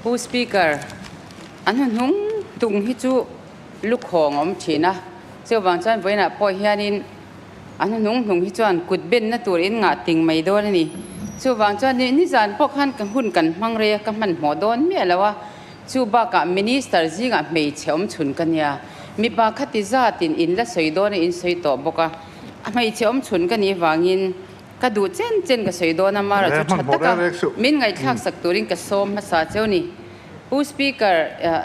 Pu Speaker, an hnuhnung tung hi chu lukhawng a awm thin a, chuvang chuan vawiinah pawh hianin an hnuhnung hnung hi chuan kut benna tur in ngah ting mai dawn a ni. Chuvang chuan nizan pawh khan ka hun kan hmang rei a, ka hmanhmawh dawn miah lo a, chu bakah Minister zingah hmeichhe awm chhun ka nia, mipa khati zatin in la sawi dawn a in sawi tawh bawk a, a hmeichhe awm chhun ka nih vangin Ka duh chen chen ka sawi dawn a, Mara chu tha taka min ngaihthlak sak turin ka sawm hmasa cheu ni. Pu Speaker,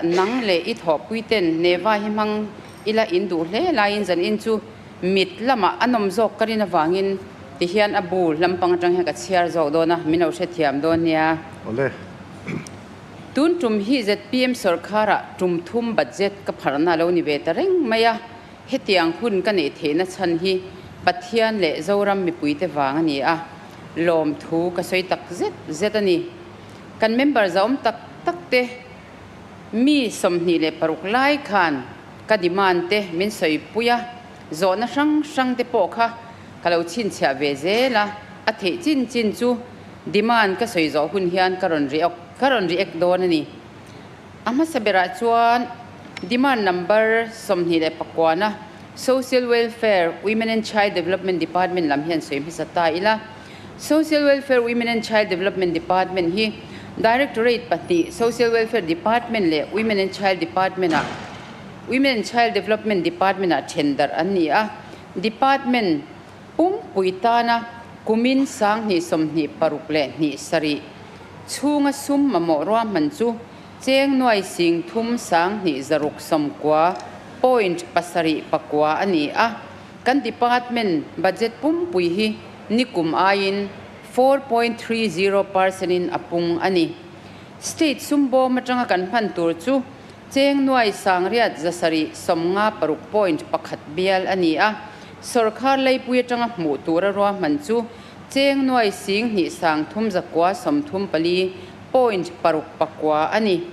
nang leh i thawhpui ten Neva hi hmang ila in duh hle laiin zanin chu mit lamah a nawm zawk ka rin avangin tihian a bu lampang atang hian ka chhiar zawk dawn a, min lo hrethiam dawn nia. Awle. Tun tum hi zpm sawrkharah tum thum budget ka pharhna a lo ni ve ta reng mai a. Hetiang hun ka neih theihna chhan hi Pathian leh Zoram mipuite vang a ni a, lawmthu ka sawi tak zet zet a ni. Kan member zahawm tak tak te mi 26 lai khan ka demand te min sawipui a, zawhna hrang hrang te pawh kha ka lo chhinchhiah ve zel a, a theih chin chin chu demand ka sawi zawh hun hian ka rawn react ka rawn react dawn a ni. A hmasa berah chuan demand number 29 na Social Welfare, Women and Child Development Department lam hian sawi hmasa ta ila. Social Welfare, Women and Child Development Department hi Directorate pahnih Social Welfare Department leh Women and Child Department ah Women and Child Development Department ah then darh an ni a. Department pumpui tana kumin 2026 7 chhunga sum mamawh ruahman chu cheng nuai sing thum sang hnih zaruk sawmkua point pasarih pakua a ni a. Kan department budget pumpui hi nikum aiin 4.30% in a pung a ni. State sumbawm atanga kan hman tur chu cheng nuai sangriat zasarih 56 point pakhat bial a ni a. Sawrkhar leipui atanga hmuh tura ruahman chu cheng nuai sing hnih sang thum zakua 34 point paruk pakua a ni.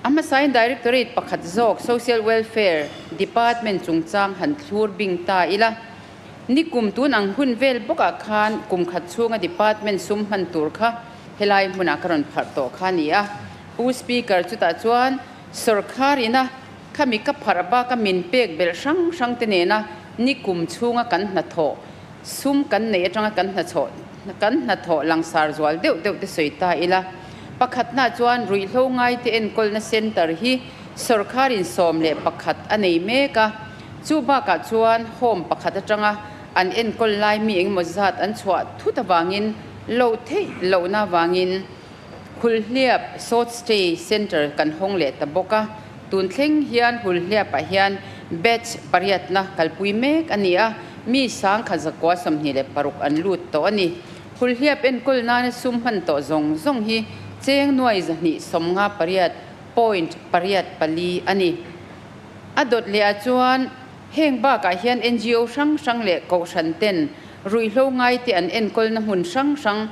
A hmasain Directorate pakhat zawk Social Welfare Department chungchang han thlur bing ta ila. Nikum tun ang hun vel bawkah khan kum khat chhunga department sum hman tur kha helai hmunah ka rawn pharh tawh kha a ni a. Pu Speaker chutah chuan sawrkhar ina khami ka pharh baka min pek belh hrang hrang te nena nikum chhunga kan hnathawh sum kan neih atanga kan hnathawh kan hnathawh langsar zual deuh deuh te sawi ta ila. Pakhatna chuan ruihhlo ngai te enkawlna centre hi sawrkharin 11 a nei mek a. Chu bakah chuan home pakhat atanga an enkawl lai mi engemaw zat an chhuah thut avangin loh theih lohna avangin Hulhliap Short Stay Centre kan hawng leh ta bawk a. Tun thleng hian Hulhliapah hian batch pariatna kalpui mek a ni a, mi 1126 an lut tawh a ni. Hulhliap enkawl nana sum hman tawh zawng zawng hi cheng nuai 258 point pariat pali a ni. A dawt lehah chuan heng bakah hian NGO hrang hrang leh kohhran ten ruihhlo ngai te an enkawlna hmun hrang hrang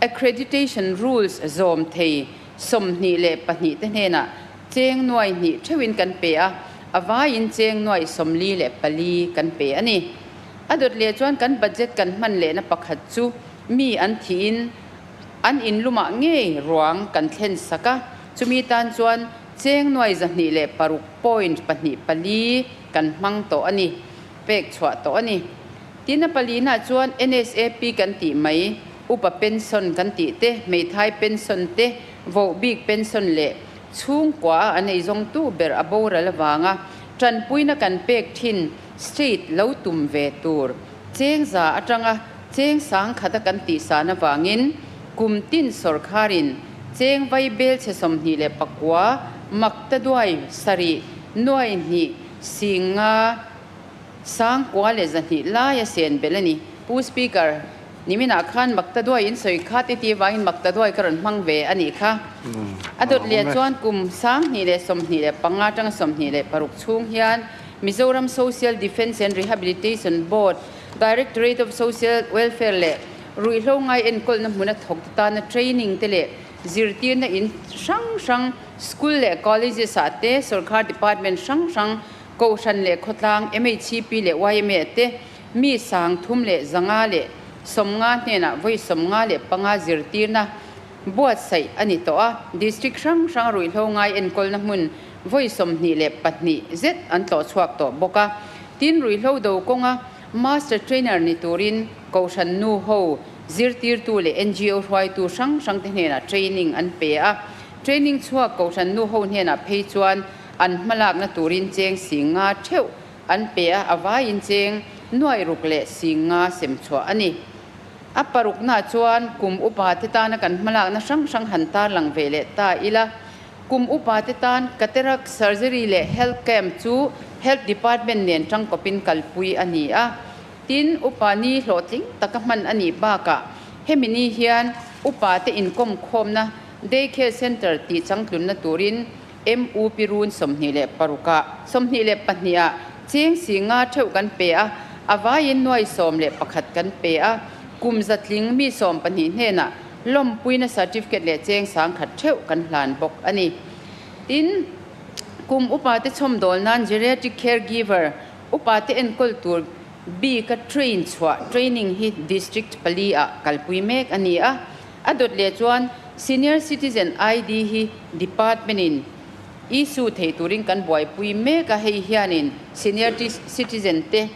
accreditation rules zawm thei 22 te hnenah cheng nuai hnih theuhin kan pe a, a vaiin cheng nuai 44 kan pe a ni. A dawt leh chuan kan budget kan hman lehna pakhat chu mi an thiin an inlumah ngei ruang kan thlen sak a, chumi tan chuan cheng nuai 206 point pahnih pali kan hmang tawh a ni, pek chhuah tawh a ni. Tin a palina chuan NSAP kan tih mai, upa pension kan tih te, hmeithai pension te, voh bik pension leh chhungkua a an eizawngtu ber a boral avanga tanpuina kan pek thin state lo tum ve tur cheng za atanga cheng sang khata kan tih san avangin kum tin sawrkharin cheng vai bel chhe 29 makta duai sarih nuai hnih singa sang kua leh 200 lai a sen belh a ni. Pu Speaker, niminah khan makta duai in sawi kha ti ti vangin makta duai ka rawn hmang ve a nih kha. A dawt leh chuan kum 2025 atanga 26 chhung hian Mizoram Social Defence and Rehabilitation Board, Directorate of Social Welfare leh ruihhlo ngai enkawlna hmuna thawk te tana training te leh zirtirna in hrang hrang school leh colleges ah te sawrkhar department hrang hrang kohhran leh khawtlang MHCP leh YMA te mi sang thum leh zanga leh sawmnga hnenah vawi 55 zirtirna buatsaih a ni tawh a, District hrang hranga ruihhlo ngai enkawlna hmun vawi 22 zet an tlawh chhuak tawh bawk a. Tin, ruihhlo do kawnga Master Trainer ni turin Kohhran nu ho, zirtirtu leh ngo hruaitu hrang hrangte hnenah training an pe a. Training chhuak Kohhran nu ho hnenah phei chuan an hmalakna turin cheng 50 theuh an pe a, a vaiin cheng 650 sem chhuah a ni. A paruknaah chuan kum upa te tana kan hmalakna hrang hrang han tarlang ve leh ta ila. Kum upa te tan cataract surgery leh health camp chu Health Department nen tangkawpin kalpui a ni a. Tin, upa ni hlawhtling taka hman a nih bakah hemi ni hian upa te inkawm khawmna Day Care Centre tih changtlunna turin MUP run 26 ah 22 ah cheng 50 theuh kan pe a, a vaiin 11,000 kan pe a, kum zatling mi 12 hnenah lawmpuina certificate leh cheng 10,000 theuh kan hlan bawk a ni. Tin, kum upa te chhawmdawl nan geriatric caregiver upa te enkawl tur bika train chhuah training hi district pali ah kalpui mek a ni a. A dawt leh chuan Senior Citizen ID hi Department in issue thei turin kan buaipui mek a, hei hianin Senior Citizen te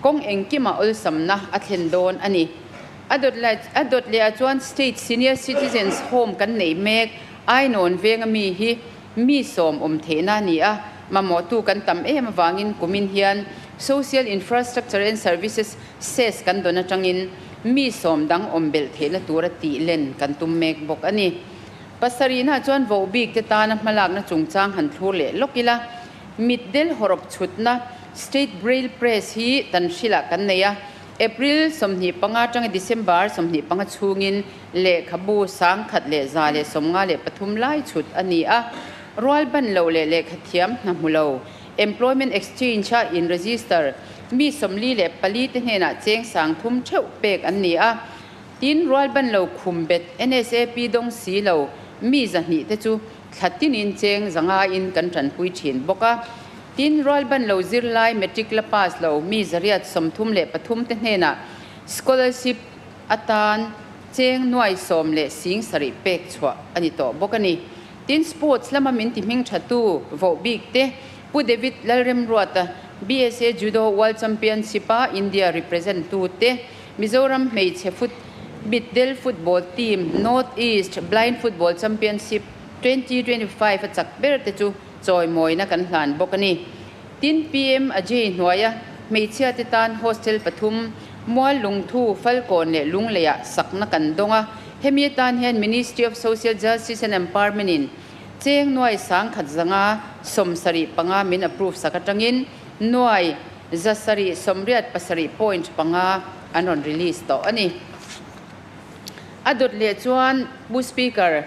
kawng engkima awlsamna a thlen dawn a ni. A dawt leh a dawt leh ah chuan State Senior Citizens Home kan neih mek Ainawn venga mi hi mi sawm awm theihna a ni a, mamawhtu kan tam em avangin kumin hian Social Infrastructure and Services Cess kan dawn atangin mi sawm dang awm belh theihna tura tih len kan tum mek bawk a ni. Pasarihna chuan voh bik te tana hmalakna chungchang han thlur leh lawk ila, mitdel hawrawp chhutna State Braille Press hi tan hrilah kan nei a, April 25 atanga December 25 chhungin lehkhabu 1,153 lai chhut a ni a, rual ban lo leh lehkhathiam hna hmu lo Employment Exchange a in register mi 44 te hnenah cheng 3000 theuh pek an ni a. Tin, rual ban lo khum bet NSAP dawng si lo mi 200 te chu thla tinin cheng 500 in kan tanpui thin bawk a. Tin, rual ban lo zirlai matric la pass lo mi 133 te hnenah scholarship atan cheng 7,070 pek chhuah a ni tawh bawk a ni. Tin, sports lama min ti hming thatu voh bik te Pu David Lalremruata, BSA Judo World Championship a India represent tu te, Mizoram hmeichhe foot mitdel football team North East Blind Football Championship 2025 a chak ber te chu chawimawina kan hlan bawk a ni. Tin, PM Ajay hnuaia hmeichhia te tan hostel pathum, Mual Lungthu, Falkawn leh Lungleiah sakna kan dawng a. Hemi atan hian Ministry of Social Justice and Empowerment in cheng 175,075 min approve sak atangin 787.5 an rawn release tawh a ni. A dawt leh chuan Pu Speaker,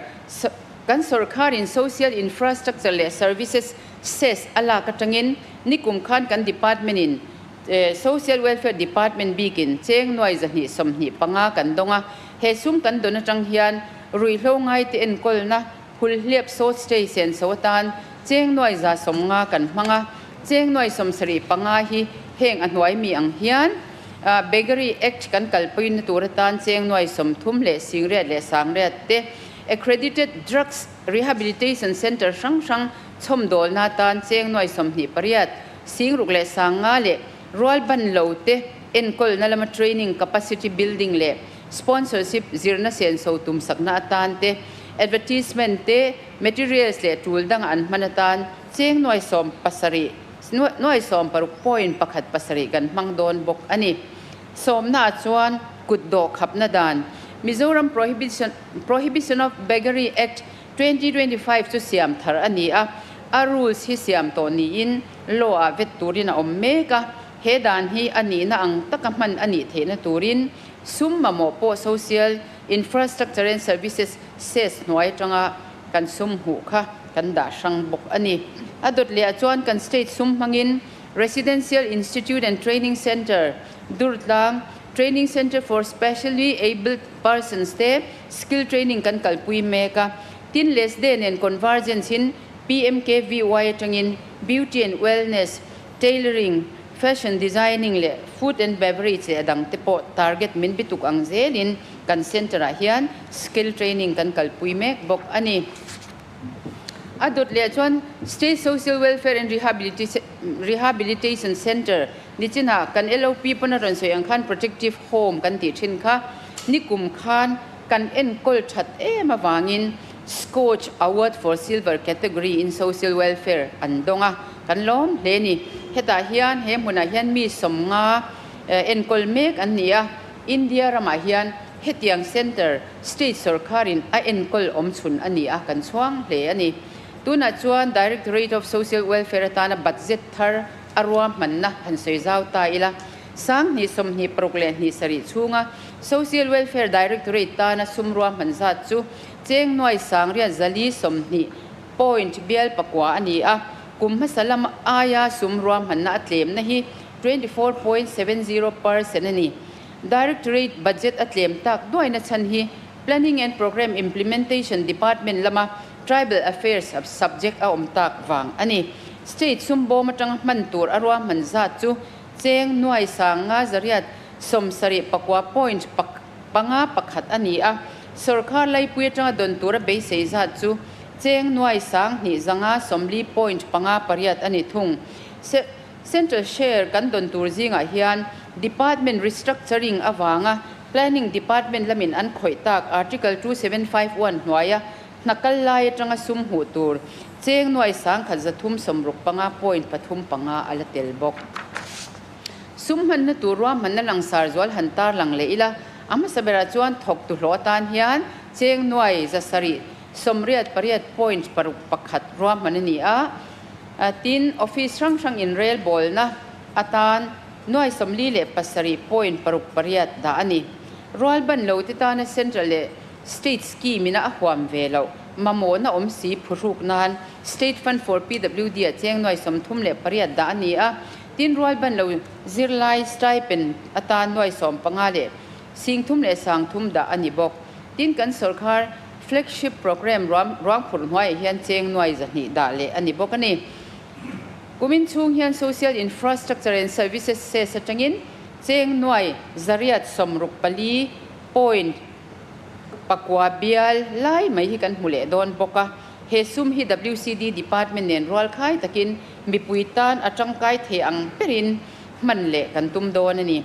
kan sorkharin Social Infrastructure leh Services Cess a lak atangin nikum khan kan department in Social Welfare Department bikin cheng 225 kan dawng a. He sum kan dawn atang hian ruihhlo ngaite enkawlna Phulhliap Short Stay senso atan cheng 150 kan hmang a, cheng 75,000 hi heng a hnuai mi ang hian Beggary Act kan kalpuina tur atan cheng 38,800 te, Accredited Drugs Rehabilitation Centre hrang hrang chhawmdawlna atan cheng 28,650 leh rual ban lo te enkawlna lama training capacity building leh sponsorship zirna senso tumsakna atan te, advertisement te, materials leh tul danga an hman atan cheng 70, 60.17 kan hmang dawn bawk a ni. Sawmna chuan kut dawh khapna dan Mizoram Prohibition Prohibition of Beggary Act 2025 chu siam thar a ni a, a rules hi siam tawh niin law ah vet turin a awm mek a, he dan hi a nihna ang taka hman a nih theihna turin sum mamawh pawh social infrastructure and services cess hnuai atanga kan sum hmuh kha kan dah hrang bawk a ni. A dawt leh ah chuan kan state sum hmangin Residential Institute and Training Centre, Durtlang, Training Centre for Specially Abled Persons te skill training kan kalpui mek a. Tin, LESDE nen convergence in PMKVY atangin Beauty and Wellness, Tailoring, Fashion Designing leh Food and Beverage leh a dang te pawh target min bituk ang zelin kan centre-ah hian skill training kan kalpui mek bawk a ni. A dawt leh chuan State Social Welfare and Rehabilitation Centre nichinah kan LOP pawn a rawn sawi ang khan Protective Home kan tih thin kha nikum khan kan enkawl that em avangin Skoch Award for Silver Category in Social Welfare an dawng a, kan lawm hle ni. Hetah hian he hmunah hian mi sawmnga enkawl mek an ni a, India ramah hian hetiang centre state sorkarin a enkawl awm chhun a ni a, kan chhuang hle a ni. Tunah chuan Directorate of Social Welfare atana budget thar a ruahmanna han sawi zau ta ila, 2026 chhunga Social Welfare Directorate tana sum ruahman zat chu cheng nuai 420 point bial pakua a ni a, kum hmasa lam aia sum ruahmanna a tlemna hi 24.70% a ni. Directorate budget a tlem tak duaina chhan hi Planning and Programme Implementation Department lama Tribal Affairs subject a awm tak vang a ni. State sum bawm atanga hman tur a ruahman zat chu cheng nuai 5870 point panga pakhat a ni a, sorkar laipui atanga dawn tura beisei zat chu cheng nuai 1590 point panga pariat a ni thung. Central share kan dawn tur zingah hian Department restructuring avanga Planning Department lamin an khawih tak Article 2751 hnuaia hna kal lai atanga sum hmuh tur cheng nuai 1365 point pathum panga a la tel bawk. Sum hmanna tur ruahmanna langsar zual han tar lang leh ila, a hmasa berah chuan thawk tu hlawh atan hian cheng nuai 788 point paruk pakhat ruahman a ni a. Tin, office hrang hrang inrel bawlna atan nuai 47 point paruk pariat dah a ni. Rual ban lo te tana central leh state scheme ina a huam ve loh mamawhna awm si phuhruk nan State Fund for PWD ah cheng nuai 38 dah a ni a. Tin, rual ban lo zirlai stipend atan nuai 15 leh 30 leh 300 dah a ni bawk. Tin, kan sorkar flagship programme ruang phurh hnuaiah hian cheng nuai 200 dah leh a ni bawk a ni. Kumin chhung hian Social Infrastructure and Services Cess atangin cheng nuai 864 point pakua bial lai mai hi kan hmu leh dawn bawk a. He sum hi WCD Department nen rual khai takin mipui tan a tangkai thei ang berin hman leh kan tum dawn a ni.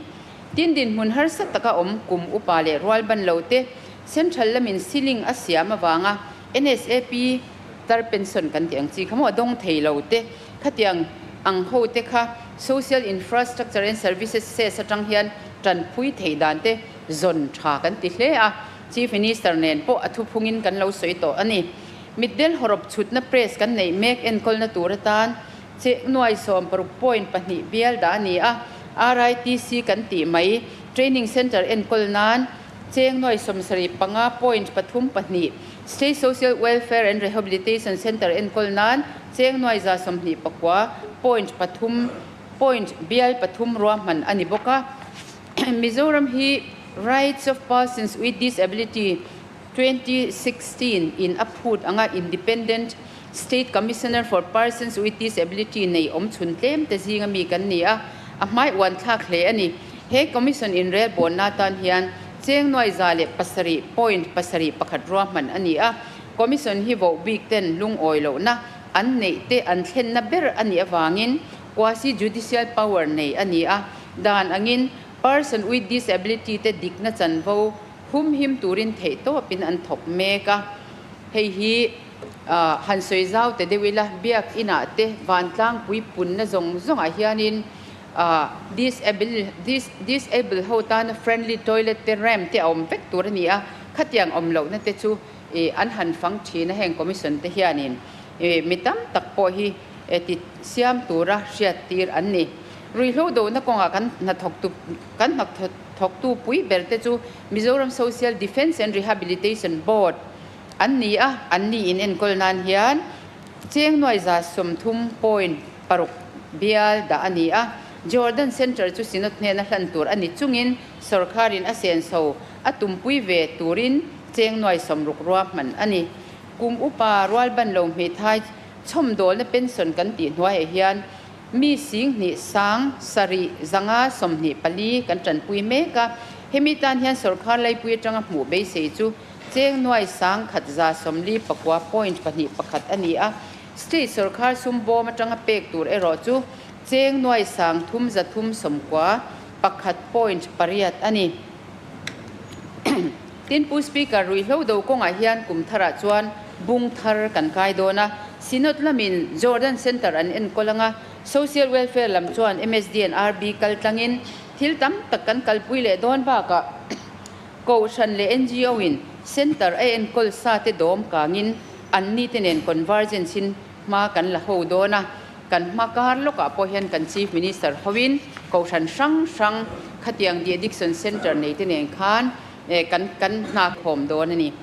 Tin, dinhmun harsa taka awm kum upa leh rual ban lo te Central lamin ceiling a siam avanga NSAP tar pension kan tih ang chi kha maw a dawng thei lo te khatiang ang ho te kha Social Infrastructure and Services Cess atang hian tanpui thei dan te zawn tha kan ti hle a, Chief Minister nen pawh a thuphungin kan lo sawi tawh a ni. Mitdel hawrawp chhutna press kan neih mek enkawlna tur atan cheng nuai 16 point pahnih bial dah a ni a, RITC kan tih mai Training Centre enkawl nan cheng nuai 75 point pathum pahnih, State Social Welfare and Rehabilitation Centre enkawl nan cheng nuai 129 point pathum point bial pathum ruahman a ni bawk a. Mizoram hi Rights of Persons with Disability 2016 in a phut anga Independent State Commissioner for Persons with Disability nei awm chhun tlem te zinga mi kan ni a, a hmai uan thlak hle a ni. He Commission inrel bawnna atan hian cheng nuai 107 point pasarih pakhat ruahman a ni a. Commission hi voh bik ten lungawi lohna an neih te an thlenna ber a nih avangin quasi judicial power nei a ni a. Dan angin person with disability te dikna chanvo hum him turin theih tawpin an thawk mek a. Hei hi han sawi zau te deuh ila, biak inah te vantlang pui punna zawng zawngah hianin disable disable ho tana friendly toilet te ramp te a awm vek tur a ni a. Khatiang awm lohna te chu an han fang thin a, heng commission te hianin mi tam tak pawh hi ti siam tura hriat tir an ni. Ruihhlo dona kawngah kan hnathawktu kan hnathawktu pui ber te chu Mizoram Social Defence and Rehabilitation Board an ni a, an ni in enkawl nan hian cheng nuai 130 point paruk bial dah a ni a. Jordan Centre chu Synod hnena hlan tur a ni chungin sorkarin a senso a tumpui ve turin cheng nuai 60 ruahman a ni. Kum upa rual ban lo hmethai chhawmdawlna pension kan tih hnuaiah hian mi 7724 kan tanpui mek a. Hemi tan hian sorkar laipui atanga hmuh beisei chu cheng nuai 10,149.21 a ni a. State sorkar sum bawm atanga pek tur erawh chu cheng nuai 3,391.8 a ni. Tin, Pu Speaker, ruihhlo do kawngah hian kum tharah chuan bung thar kan kai dawn a. Synod lamin Jordan Centre an enkawl anga, Social Welfare lam chuan MSD and RB kal tlangin thil tam tak kan kalpui leh dawn bakah Kohhran leh NGO in Centre a enkawl sa te dawm kangin anni te nen convergence in hma kan la ho dawn a. Kan hma kar lawkah pawh hian kan Chief Minister hoin Kohhran hrang hrang khatiang de addiction centre nei te nen khan kan kan hna khawm dawn a ni.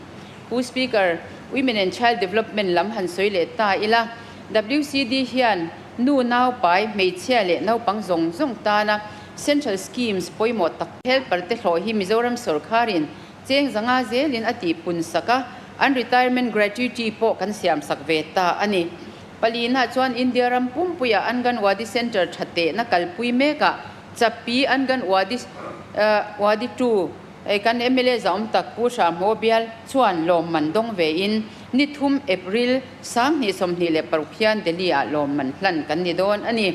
Pu Speaker, Women and Child Development lam han sawi leh ta ila, WCD hian nu nau pai, hmeichhia leh naupang zawng zawng tana Central Schemes pawimawh tak helper te hlawh hi Mizoram sorkharin cheng 500 zelin a tih pun sak a, an retirement gratuity pawh kan siam sak ve ta a ni. Palina chuan India ram pumpuia Anganwadi Centre tha tehna kalpui mekah Chapi Anganwadi Wadi 2 kan mla zaawm tak Pu Hramhaw bial chuan lawmman dawng vein ni 3 April 2026 hian Delhi ah lawmman hlan kan ni dawn a ni.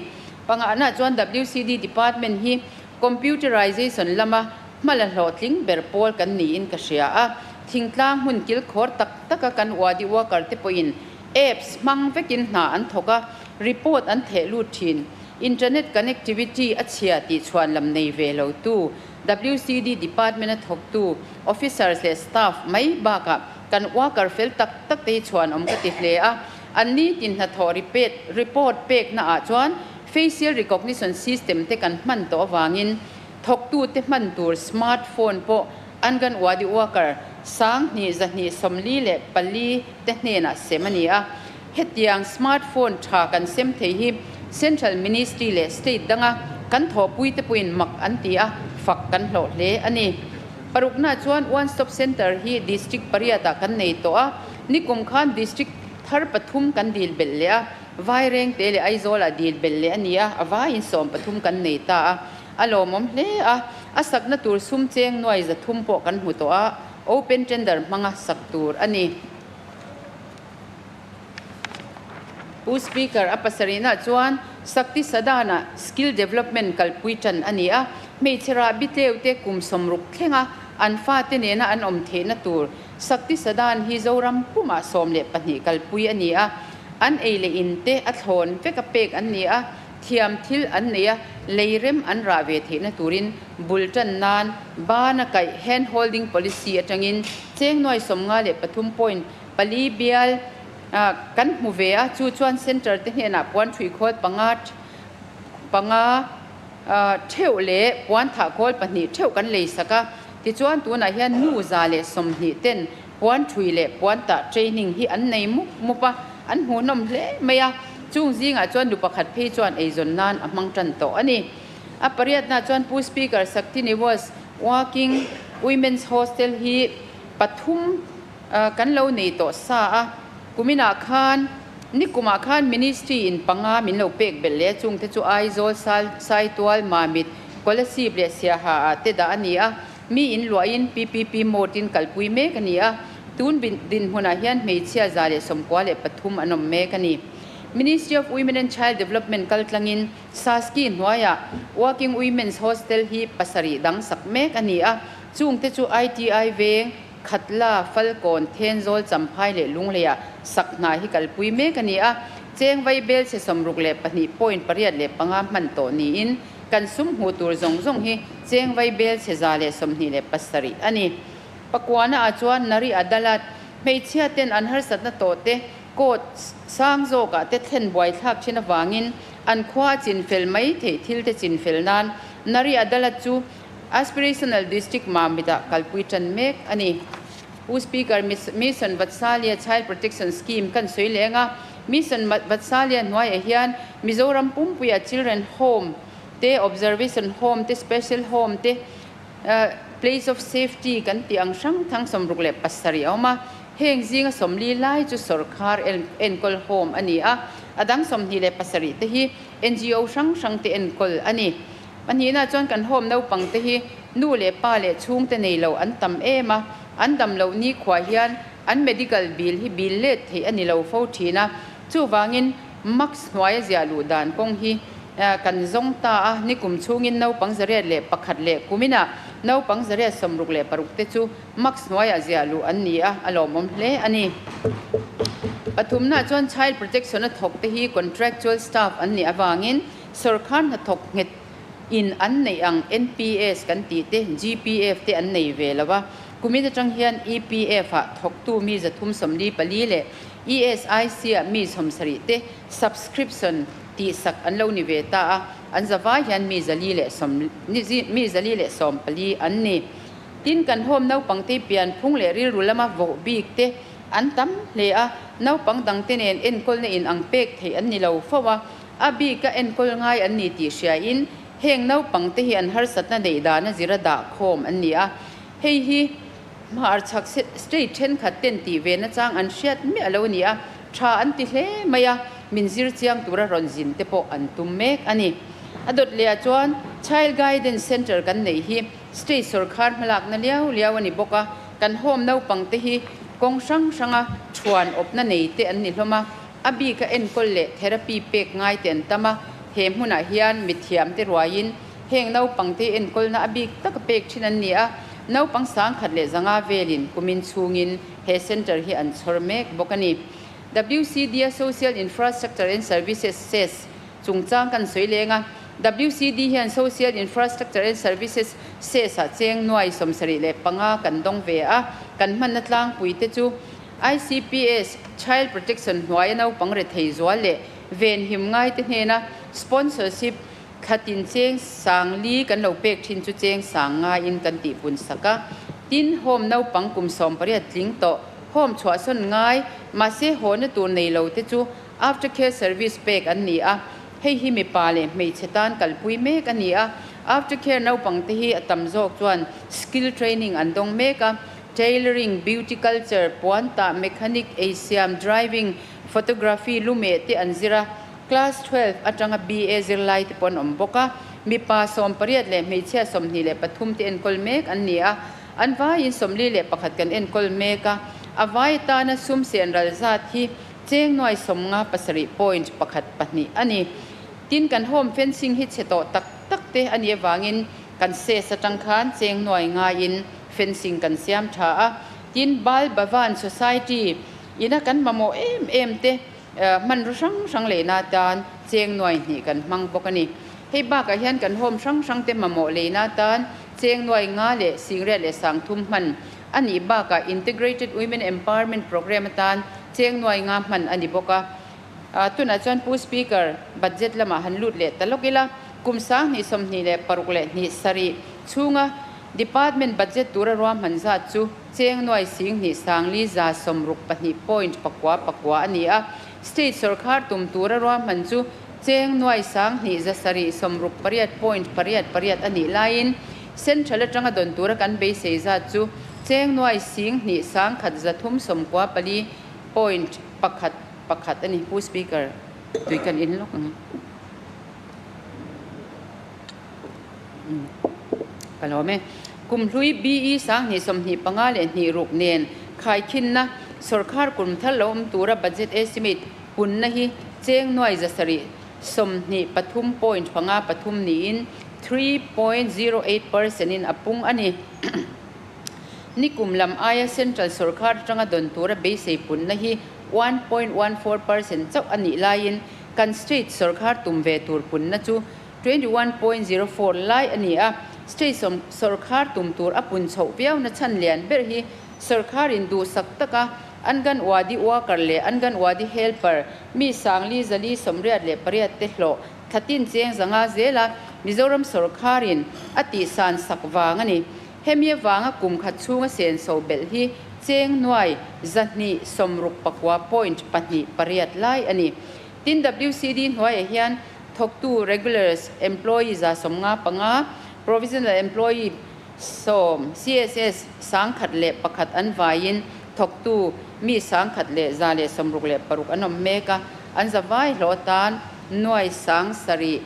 Pangana chuan WCD Department hi computerization lama hmala hlawhtling ber pawl kan niin ka hria a. Thingtlang hmun kil khawr tak taka kan wadi worker te pawhin apps hmang vekin hna an thawk a, report an theh lut thin. Internet connectivity a chhia tih chhuan lam nei ve lo tu WCD Department a thawk tu officers leh staff mai bakah kan worker fel tak tak te hi chhuan awm ka ti hle a. An ni tin hnathawh report pek na ah chuan facial recognition system te kan hman tawh avangin thawk tu te hman tur smartphone pawh Anganwadi worker 2,244 te hnenah sem a ni a. Hetiang smartphone tha kan sem thei hi Central Ministry leh State danga kan thawhpui te pawhin mak an ti a, fak kan hlawh hle a ni. Parukna chuan One Stop Centre hi District pariatah kan nei tawh a, nikum khan District thar pathum kan dil belh leh a, Vairengte leh Aizawlah dil belh leh a ni a, a vaiin 13 kan nei ta a, a lawmawm hle a, a sakna tur sum cheng nuai 300 pawh kan hmu tawh a, open tender hmanga sak tur a ni. Pu Speaker, a pasarihna chuan Sakti Sadana skill development kalpui tan a ni a, hmeichhe rahbi tleu te kum 60 thlenga an fate nena an awm theihna tur Sakti Sadan hi Zoram pumah 12 kalpui a ni a, an ei leh in te a thlawn vek a pek an ni a, thiam thil an nei a, leirem an rah ve theihna turin bul tan nan bana kaih hand holding policy atangin cheng nuai 53.4 bial kan hmu ve a, chu chuan centre te hnenah puan thui khawl panga panga theuh leh puan thah khawl pahnih theuh kan lei sak a. Tichuan tunah hian nu 120 ten puan thui leh puan tah training hi an nei mup mup a, an hmuhnawm hle mai a. Chung zingah chuan nu pakhat phei chuan eizawn nan a hmang tan tawh a ni. A pariatna chuan Pu Speaker, Sakti Niwas Working Women's Hostel hi pathum kan lo nei tawh sa a. Kuminah khan nikumah khan Ministry in panga min lo pek belh leh chung te chu Aizawl Saitual Mamit Kolasib leh Siaha ah te dah a ni a. Mi in luahin PPP mode in kalpui mek a ni a. Tun dinhmunah hian hmeichhia 193 an awm mek a ni. Ministry of Women and Child Development kaltlangin Saski hnuaiah Working Women's Hostel hi pasarih dang sak mek a ni a. Chung te chu ITI veng, Khatla, Falkawn, Thenzawl, Champhai leh Lungleiah sak hna hi kalpui mek a ni a. Cheng vai bel chhe 62.85 hman tawh niin kan sum hmuh tur zawng zawng hi cheng vai bel chhe 127 a ni. Pakuana ah chuan Nari Adalat, hmeichhia ten an harsatna tawh te court sang zawkah te thlen buai thlak thin avangin an khua a chinfel mai theih thil te chinfel nan Nari Adalat chu Aspirational District Mamit-ah kalpui tan mek a ni. Pu Speaker, Mission Vatsalya Child Protection Scheme kan sawi leng a, Mission Vatsalya hnuaiah hian Mizoram pumpuia Children Home te, Observation Home te, Special Home te, Place of Safety kan tih ang hrang thang 67 a awm a. Heng zinga 40 lai chu sorkar enkawl home a ni a, a dang 27 te hi NGO hrang hrang te enkawl a ni. Pahnihna chuan kan home naupang te hi Nu leh pa leh chhungte nei lo an tam em a, an dam loh nikhua hian an medical bill hi bill let theih a ni lo fo thin a. Chuvangin MACS hnuaia ziah luh dan kawng hi kan zawng ta a, nikum chhungin naupang 101 leh kuminah naupang 166 te chu MACS hnuaiah ziah luh an ni a, a lawmawm hle a ni. Pathumnaah chuan Child Protection a thawk te hi contractual staff an nih avangin sawrkar hnathawk nghet in an neih ang NPS kan tih te, GPF te an nei ve lo a, kumin atang hian EPF ah thawktu mi 344 leh ESIC ah mi 70 te subscription tihsak an lo ni ve ta a, an zavai hian mi 414 an ni. Tin, kan home naupangte pianphung leh rilru lama voh bik te an tam hle a, naupang dangte nen enkawlna in ang pek theih an ni lo fo a, a bika enkawl ngai an ni tih hriain heng naupangte hi an harsatna neih dana zira dah khawm an ni a, hei hi hmarchhak state thenkhat ten tih ve nachang an hriat miah lo a ni a, tha an ti hle mai a, min zir chiang tura rawn zin te pawh an tum mek a ni. A dawt lehah chuan Child Guidance Centre kan neih hi State sawrkar hmalakna liau liau a ni bawk a, kan home naupangte hi kawng hrang hranga thuan awpna nei te an ni hlawm a, a bika enkawl leh therapy pek ngai te an tam a, he hmunah hian mithiamte ruaiin heng naupangte enkawlna a bik taka pek thin an ni a, naupang 1100 velin kumin chhungin he centre hi an chhawr mek bawk a ni. WCD-a Social Infrastructure and Services, SES, chungchang kan sawi leng a, WCD hian Social Infrastructure and Services, SES, ah cheng nuai 75 kan dawng ve a, kan hmanna tlangpui te chu ICPS, Child Protection hnuaia naupang rethei zual leh venhim ngai te hnena sponsorship thlatin cheng 4000 kan lo pek thin chu cheng 5000 in kan tihpun sak a. Tin, home naupang kum 18 tling tawh home chhuahsawn ngai mahse hawna tur nei lo te chu After care service pek an ni a, hei hi mipa leh hmeichhe tan kalpui mek a ni a. After care naupang te hi a tam zawk chuan skill training an dawng mek a, tailoring, beauty culture, puan tah, mechanic, eisiam, driving, photography, lumeh te an zir a. Class 12 atanga BA zirlai te pawh an awm bawk a. Mipa 18 leh hmeichhia 23 te enkawl mek an ni a. An vaiin 41 kan enkawl mek a. A vai atana sum sen ral zat hi Cheng nuai 57.12 a ni. Tin, kan home fencing hi chhe tawh tak tak te a nih avangin kan ses atang khan cheng nuai ngaiin fencing kan siam tha a. Tin, Bal Bhavan Society ina kan mamawh em em te hmanraw hrang hrang leina atan cheng nuai hnih kan hmang bawk a ni. Hei bakah hian kan home hrang hrang te mamawh leina atan cheng nuai nga leh singriat leh sangthum hman a nih bakah Integrated Women Empowerment Programme atan cheng nuai nga hman a ni bawk a. Tunah chuan Pu Speaker, budget lamah han lut leh ta lawk ila, kum 2026 leh hnih sarih chhunga Department budget tura ruahman zat chu cheng nuai 21,162.99 a ni a. State sawrkar tum tura ruahman chu cheng nuai 1768.88 a nih laiin Central atanga dawn tura kan beisei zat chu cheng nuai 21,134.11 a ni. Pu Speaker, tui kan in lawk ang e. Ka lawm e. Kum hlui BE 2025 leh hnih ruk nen khaikhinna sawrkar kum thar lo awm tura budget estimate punna hi cheng nuai 723.53 niin 3.08% in a pung a ni. Nikum lam aia Central sawrkar atanga dawn tura beisei punna hi 1.14% chauh a nih laiin kan state sawrkar tum ve tur punna chu 21.04 lai a ni a. State sawrkar tum tur a pun chhoh viauna chhan lian ber hi sawrkarin duhsak taka Anganwadi worker leh Anganwadi helper mi 4488 te hlawh thlatin cheng zanga zela Mizoram sawrkarin a tihsan sak vang a ni. Hemi avanga kum khat chhunga sen so belh hi cheng nuai 269.28 lai a ni. Tin WCD hnuaiah hian thawktu regulars employee 155, provisional employee 10, CSS 1001 an vaiin thawktu mi 1166 an awm mek a, an zavai hlawh atan nuai 7,000.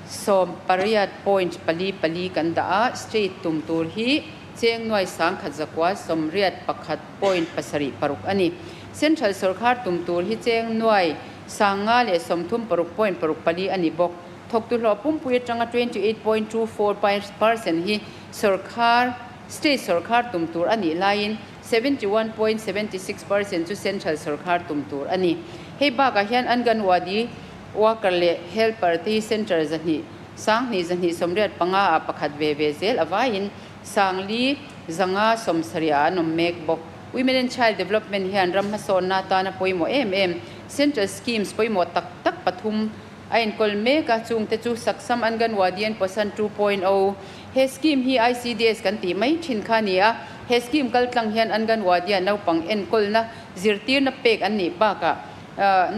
Sawm pariat point pali pali kan dah a, state tum tur hi cheng nuai 10,000 981 point 76 a ni. Central sorkar tum tur hi cheng nuai 536 point 64 a ni bawk. Thawktu hlawh pumpui atanga 28.24% hi sorkar, state sorkar tum tur a nih laiin 71.76% chu central sorkar tum tur a ni. Hei bakah hian Anganwadi Worker leh Helper te hi centre 200 1285 ah pakhat ve ve zel a vaiin 4570 ah an awm mek bawk. Women and Child Development hian ram hmasawnna atana pawimawh em em central schemes pawimawh tak tak pathum a enkawl mek a, chungte chu Saksam Anganwadi and Poshan 2.0. He scheme hi ICDS kan tih mai thin kha a ni a, he scheme kaltlang hian Anganwadi-ah naupang enkawlna zirtirna pek an nih bakah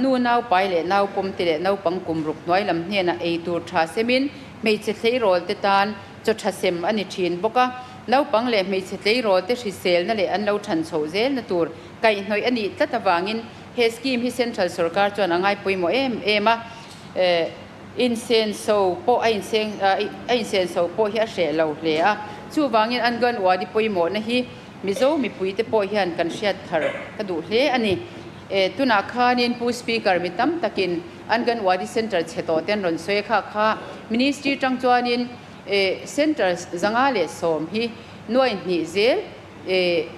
Nu nau pai leh nau pawm te leh naupang kum ruk hnuai lam hnenah ei tur tha semin hmeichhe tleirawl te tan chaw tha sem a ni thin bawk a. Naupang leh hmeichhe tleirawl te hriselna leh an lo than chhoh zelna tur kaihhnawih a nih tlat avangin he scheme hi Central sorkar chuan a ngai pawimawh em em a. Insenso pawh a a insenso pawh hi a hreh lo hle a. Chuvangin Anganwadi pawimawhna hi Mizo mipuite pawh hian kan hriat thar ka duh hle a ni. E, tunah khanin Pu Speaker mi tam takin Anganwadi Centre chhe tawh te an rawn sawi a kha kha Ministry tang chuanin e, Centre 510 hi nuai hnih zel e,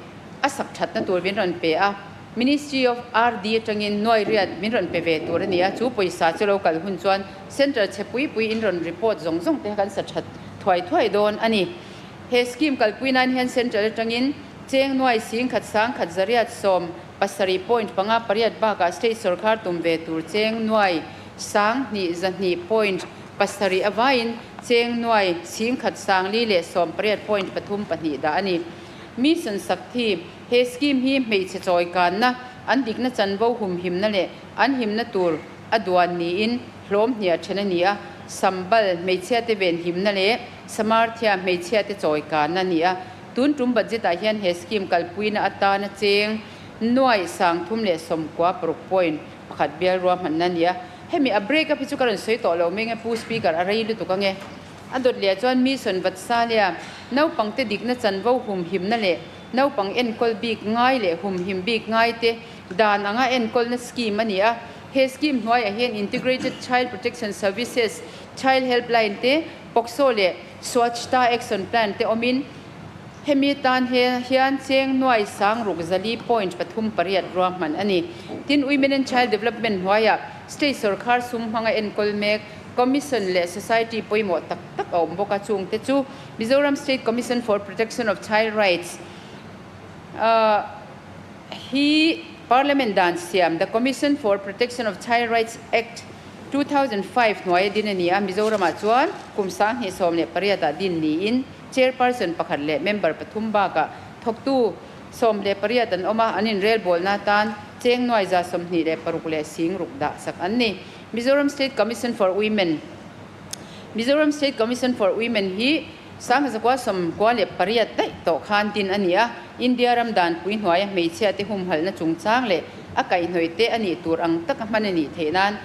a sak thatna tur min rawn pe a. Ministry of RD atangin nuai riat min rawn pe ve tur a ni a, chu pawisa chu lo kal hun chuan Centre chhe pui pui in rawn report zawng zawng te kha kan sa that thuai thuai dawn a ni. He scheme kalpui nan hian Central atangin cheng nuai 10,000 1,117 point 58 bakah state sorkar tum ve tur cheng nuai 2,200 point 7 avaiin cheng nuai 10,418 point 32 dah a ni. Mission Shakti, He scheme hi hmeichhe chawi kanna, an dikna chanvo humhimna leh an himna tur a duan niin hlawm hniah then a ni a, Sambal, hmeichhia te venhimna leh Samarthya hmeichhia te chawi kanna a ni a. Tun tum budget ah hian he scheme kalpuina atana cheng nuai 396 point 1 bial ruahmanna a ni a. Hemi a break up hi chu ka rawn sawi tawh lo mai nge Pu Speaker a rei lutuk ange. A dawt leh chuan Mission Vatsalya, naupangte dikna chanvo humhimna leh naupang enkawl bik ngai leh humhim bik ngai te dan anga enkawlna scheme a ni a. He scheme hnuaiah hian Integrated Child Protection Services, Child Helpline te, POCSO leh Swachhta Action Plan te awmin hemi tan hian cheng nuai 604 point 38 ruahman a ni. Tin, Women and Child Development hnuaiah State sorkar sum hmanga enkawl mek Commission leh Society pawimawh tak tak a awm bawk a, chungte chu Mizoram State Commission for Protection of Child Rights hi Parliament dan siam The Commission for Protection of Child Rights Act, 2005 hnuaia din a ni a, Mizoramah chuan kum 2018 ah din niin Chairperson pakhat leh member pathum bakah thawktu 18 an awm a, an inrelbawlna atan cheng nuai 26 leh 60 dah sak an ni. Mizoram State Commission for Women Mizoram State Commission for Women hi 1998 daih tawh khan din a ni a, India ram danpui hnuaia hmeichhia te humhalhna chungchang leh a kaihhnawih te a nih tur ang taka hman a nih theih nan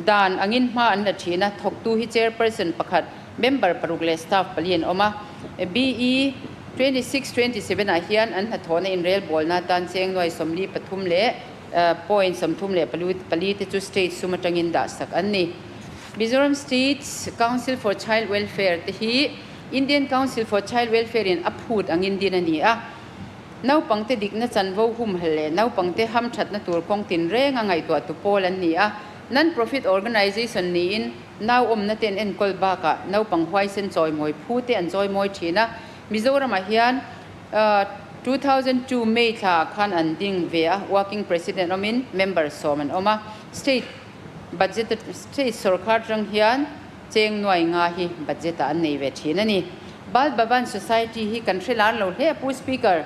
dan angin hma an la thin a, thawktu hi chairperson pakhat, member paruk leh staff pali an awm a. BE 26 27 ah hian an hnathawhna inrelbawlna atan cheng nuai 43 leh point 34 te chu state sum atangin dah sak an ni. Mizoram State Council for Child Welfare te hi Indian Council for Child Welfare in a phut angin din a ni a. Naupangte dikna chanvo humhal leh naupangte hamthatna tur kawng tinreng a ngaihtuah tu pawl an ni a. Non-profit organization niin nau awmna te an enkawl bakah naupang huaisen chawimawi phu te an chawimawi thin a. Mizoramah hian 2002 May thla ah khan an ding ve a, working president awmin member 10 an awm a. State Budget state sorkar atang hian cheng nuai nga hi budget ah an nei ve thin a ni. Bal Bhavan Society hi kan hre lar lo hle a Pu Speaker.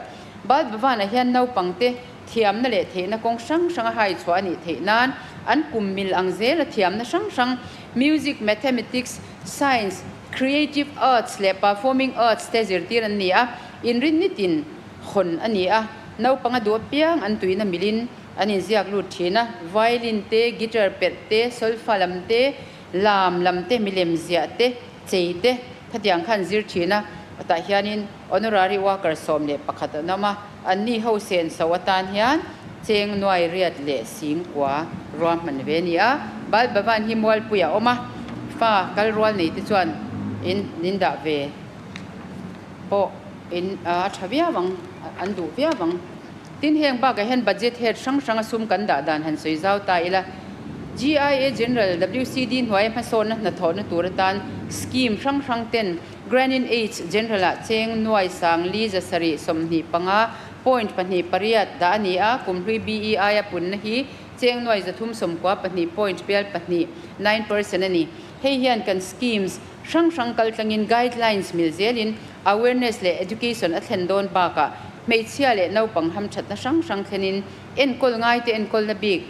Bal Bhavan ah hian naupang te thiamna leh theihna kawng hrang hrang a hai chhuah a nih theih nan an kum mil ang zel a thiamna hrang hrang Music, Mathematics, Science, Creative Arts leh Performing Arts te zirtir an ni a, inrin nitin hawn a ni a, naupang a duh apiang an tuina milin an inziak lut thin a, violin te, guitar perh te, solfa lam te, Lam lam te, milem ziah te, chei te khatiang kha an zir thin a, tah hianin honorary worker 11 an awm a, anni ho sen so atan hian cheng nuai riat leh sing kua ruahman ve a ni a, Bal Bhavan hi Mualpui a awm a, fa kal rual nei te chuan in in dah ve pawh in a tha viau ang, an duh viau ang. Tin, heng bakah hian budget head hrang hranga sum kan dah dan han sawi zau ta ila, GIA General WCD hnuaia hmasawnna hnathawhna tur atan scheme hrang hrang ten Grant-in Aids General-ah cheng nuai sang li 725 point pahnih pariat dah a ni a, kumhlui BEI a punna hi cheng nuai 394 point pial pahnih, 9%, a ni. Hei hian kan schemes hrang hrang kaltlangin guidelines mil zelin awareness leh education a thlen dawn bakah hmeichhia leh naupang hamthatna hrang hrang thlenin enkawl ngaite enkawlna bik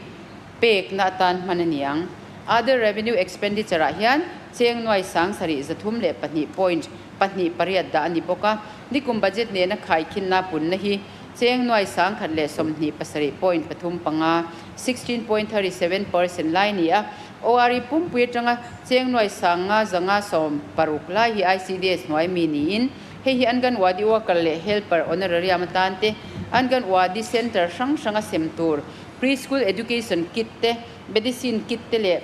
pekna atan hman a ni ang. Other revenue expenditure ah hian cheng nuai sang sarih 302 point pahnih pariat dah a ni bawk a, nikum budget nena khaikhinna punna hi cheng nuai 127 point pathum panga, 16.37%, lai ni a. ORE pumpui atanga cheng nuai sang nga zanga sawm paruk lai hi ICDS hnuai mi niin hei hi Anganwadi worker leh helper honorarium atan te, Anganwadi centre hrang hranga sem tur preschool education kit te, medicine kit te leh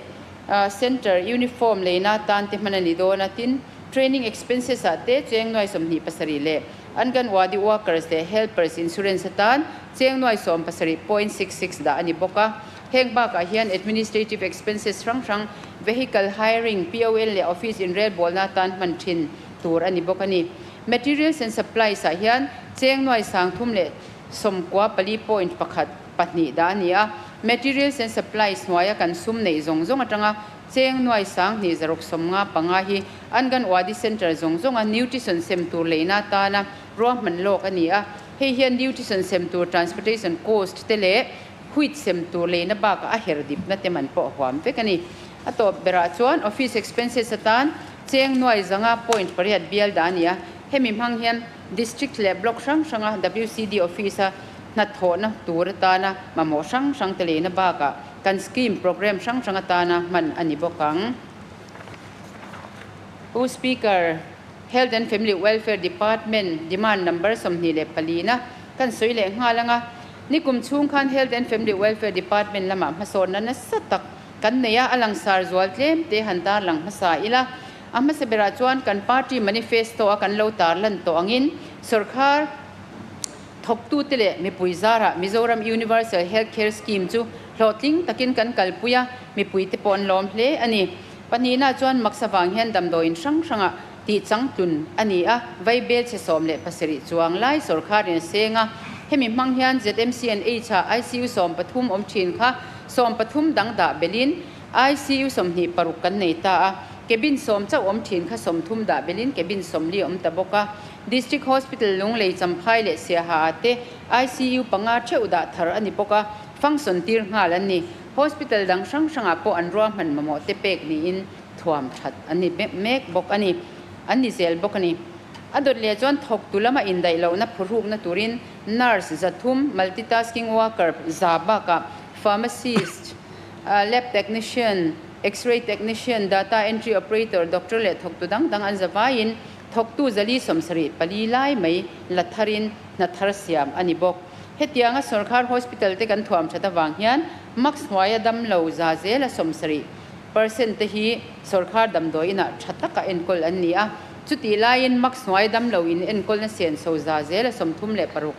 centre uniform leina atan te hman a ni dawn a. Tin, training expenses ah te cheng nuai 27 leh Anganwadi workers leh helpers insurance atan cheng nuai 17 point 66 dah a ni bawk a. Heng bakah hian administrative expenses hrang hrang, vehicle hiring, POL leh office inrelbawlna atan hman thin tur a ni bawk a ni. Materials and supplies ah hian cheng nuai 394 point pakhat pahnih dah a ni a. Materials and supplies hnuaia kan sum neih zawng zawng atanga cheng nuai 2695 hi Anganwadi Centre zawng zawnga nutrition sem tur leina atana ruahman lawk a ni a. Hei hian nutrition sem tur transportation cost te leh wheat sem tur leina bakah a her dipna te man pawh a huam vek a ni. A tawp berah chuan office expenses atan cheng nuai zanga point pariat bial dah a ni a, hemi hmang hian district leh block hrang hranga WCD office a hnathawhna tur atana mamawh hrang hrang te leina bakah kan scheme program hrang hrang atana hman a ni bawk ang. Pu Speaker, Health and Family Welfare Department demand number 24 na kan sawi leh nghal anga nikum chhung khan Health and Family Welfare Department lamah hmasawnna nasa tak kan nei a, a langsar zual tlem te han tar lang hmasa ila. A hmasa berah chuan kan party manifesto a kan lo tar lan tawh angin sorkar thawktute leh mipui zarah Mizoram Universal Health Care Scheme chu hlawhtling takin kan kalpui a, mipuite pawh an lawm hle a ni. Pahnihna chuan maksa vang hian damdawiin hrang hrangah tih changtlun a ni a, vaibel chhe 17 chuang lai sorkharin a seng a. Hemi hmang hian ZMCNH ah ICU 13 awm thin kha 13 dang dah belin ICU 26 kan nei ta a, cabin 10 chauh awm thin kha 30 dah belin cabin 40 awm ta bawk a. District Hospital Lunglei Champhai leh Siaha ah te ICU panga theuh dah thar a ni bawk a, function tir nghal an ni. Hospital dang hrang hrangah pawh an ruahman mamawh te pek niin thuam that an ni mek bawk a ni. An ni zel bawk a ni. A dawt leh chuan thawktu lama indaih lohna phurhukna turin nurse 300, multitasking worker za bakah pharmacist, lab technician, x-ray technician, data entry operator, doctor leh thawktu dang dang an za vaiin thawktu 474 lai mai la tharin hna thar siam a ni bawk. Hetianga sorkar hospital te kan thuam that avang hian max hnuaia dam lo za zela 70% te hi sorkar damdawi inah tha taka enkawl an ni a. Chutih laiin max hnuai dam lo in enkawlna sen so za zela 36%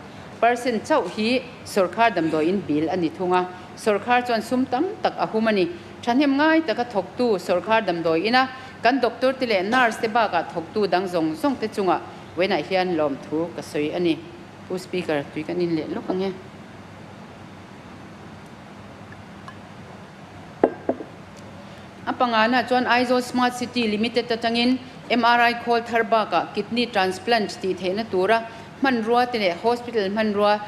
chauh hi sorkar damdawi in bill a ni thung a. Sorkar chuan sum tam tak a hum a ni. Thahnem ngai taka thawktu sorkar damdawi ina kan doctor te leh nurse te bakah thawktu dang zawng zawng te chungah vawiinah hian lawmthu ka sawi a ni. Pu Speaker, tui kan in leh lawk ang e. A pangana chuan Aizawl Smart City Limited atangin MRI khawl thar bakah kidney transplant tih theihna tura hmanrua te leh hospital hmanrua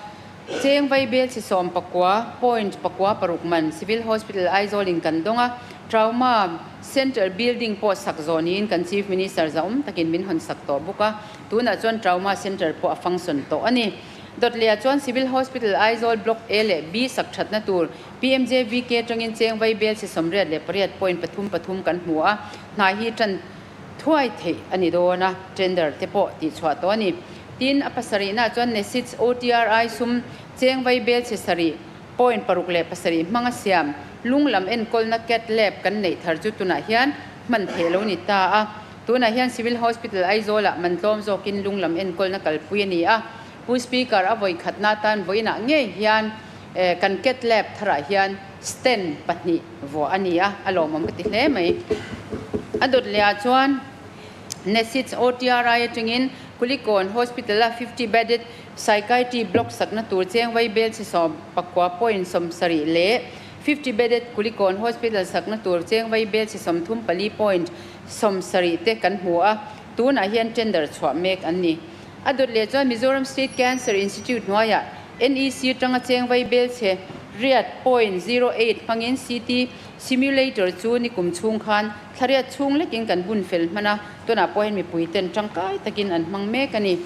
cheng vaibel chhe 19 point pakua paruk man Civil Hospital Aizawl in kan dawng a, Trauma Centre building pawh sak zawh niin kan Chief Minister zahawm takin min hawn sak tawh bawk a. Tunah chuan Trauma Centre pawh a function tawh a ni. Dawtleh chuan Civil Hospital Aizawl Block A leh B sak thatna tur PMJVK atangin cheng vai bel chi 88.33 kan hmu a, hna hi tan thuai theih a ni dawn a, tender te pawh tihchhuah tawh a ni. Tin, a pasarihnaah chuan NESIDS OTRI sum cheng vai bel chi 7.67 hmanga siam lung lam enkawlna cath lab kan neih thar chu tunah hian hman theih lo ni ta a. Tunah hian Civil Hospital Aizawlah man tlawm zawkin lung lam enkawlna kalpui a ni a. Pu Speaker, a vawi khatna atan vawiinah ngei hian kan cath lab tharah hian stent pahnih vuah a ni a, a lawmawm ka ti hle mai. A dawt lehah chuan NESIDS OTRI atangin Kulikawn Hospital-a 50 bedded Psychiatry block sakna tur cheng vai bel chi 19.70 leh 50 bedded Kulikawn Hospital sakna tur cheng vai bel chi 34.70 te kan hmu a, tunah hian tender chhuah mek an ni. A dawt leh chuan Mizoram State Cancer Institute hnuaiah NEC atanga cheng vai bel chhe 8.08 hmangin CT simulator chu nikum chhung khan thlariat chhung lekin kan bun fel hman a, tunah pawh hian mipui ten tangkai takin an hmang mek a ni.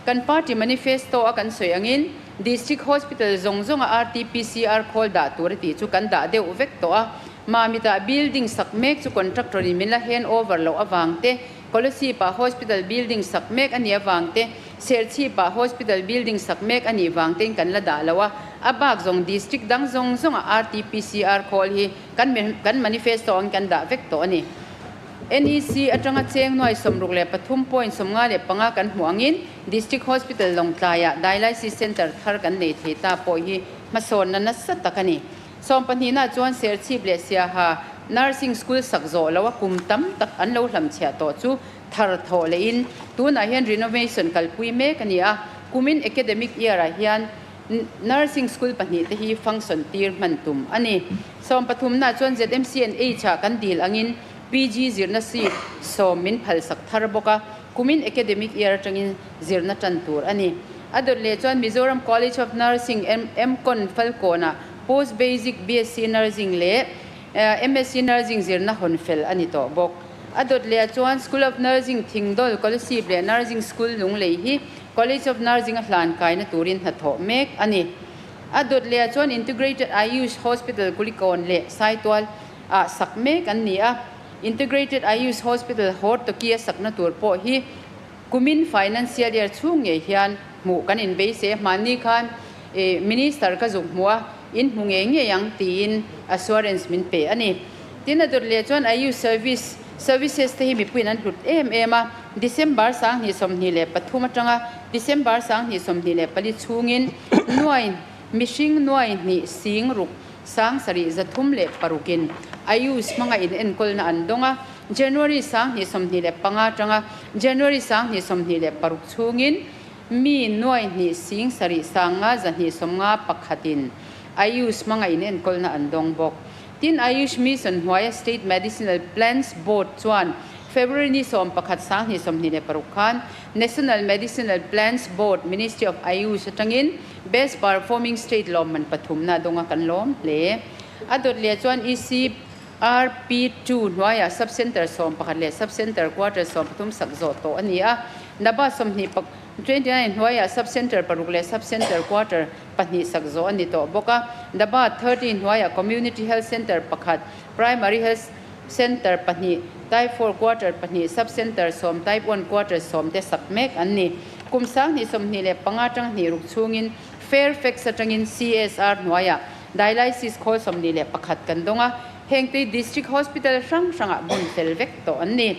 Kan party manifesto a kan sawi angin District Hospital zawng zawnga RT-PCR khawl dah tur a tih chu kan dah deuh vek tawh a, Mamitah building sak mek chu contractor in min la hand over loh avang te, Kolasib-ah hospital building sak mek a nih avang te, Serchhip-ah hospital building sak mek a nih vang tein kan la dah lo a, a bak zawng district dang zawng zawngah RT-PCR khawl hi kan kan manifesto angin kan dah vek tawh a ni. NEC atanga cheng nuai 63.55 kan hmuh angin District Hospital Lawngtlaiah Dialysis Centre thar kan nei thei ta pawh hi hmasawnna nasa tak a ni. 12na chuan Serchhip leh Siaha Nursing School sak zawh loa kum tam tak an lo hlamchhiah tawh chu thar thawh lehin tunah hian renovation kalpui mek a ni a, kumin academic year-ah hian Nursing School pahnih te hi function tir hman tum a ni. 13na chuan ZMCNH-ah kan dil angin PG zirna seat 10 min phalsak thar bawk a, kumin academic year atangin zirna tan tur a ni. A dawt leh chuan Mizoram College of Nursing, MCON, Falkawnah Post Basic BSc Nursing leh MSc Nursing zirna hawn fel a ni tawh bawk. A dawt leh chuan School of Nursing Thingdawl Kolasib leh Nursing School Lunglei hi College of Nursing a hlan kaina turin hnathawh mek a ni. A dawt leh chuan Integrated Ayush Hospital Kulikawn leh Saitual ah sak mek an ni a. Integrated Ayush Hospital Hortoki a sakna tur pawh hi kumin financial year chhung ngei hian hmuh kan inbeise. Hmanni khan Minister ka zuk hmuh a, in hmu ngei ngei ang tiin assurance min pe a ni. Tin a dawt leh chuan Ayush Service Services te hi mipuiin an hlut em em a, December 2023 atanga December 2024 chhungin nuai mihring nuai hnih sing ruk 7306in Ayush hmanga in enkawlna an dawng a, January 2025 atanga January 2026 chhungin mi nuai hnih sing sarih sanga zahnih sawmnga pakhatin Ayush hmanga in enkawlna an dawng bawk. Tin, Ayush Mission hnuaia State Medicinal Plants Board chuan February ni 11 2026 khan National Medicinal Plants Board, Ministry of Ayush atangin Best Performing State lawmman pathumna dawnga kan lawm hle. A dawt leh chuan ECRP 2 hnuaiah Sub Centre 11 leh Sub Centre Quarter 13 sak zawh tawh a ni a. NABARD 29 hnuaiah Sub Centre paruk leh Sub Centre Quarter pahnih sak zawh a ni tawh bawk a. NABARD 30 hnuaiah Community Health Centre pakhat, Primary Health Centre pahnih, Type 4 Quarter pahnih, Sub Centre 10, Type 1 Quarter 10 te sak mek an ni. Kum 2025 atanga hnih ruk chhungin Fairfax atangin CSR hnuaiah dialysis khawl 21 kan dawng a, heng te District Hospital hrang hrangah bun fel vek tawh an ni.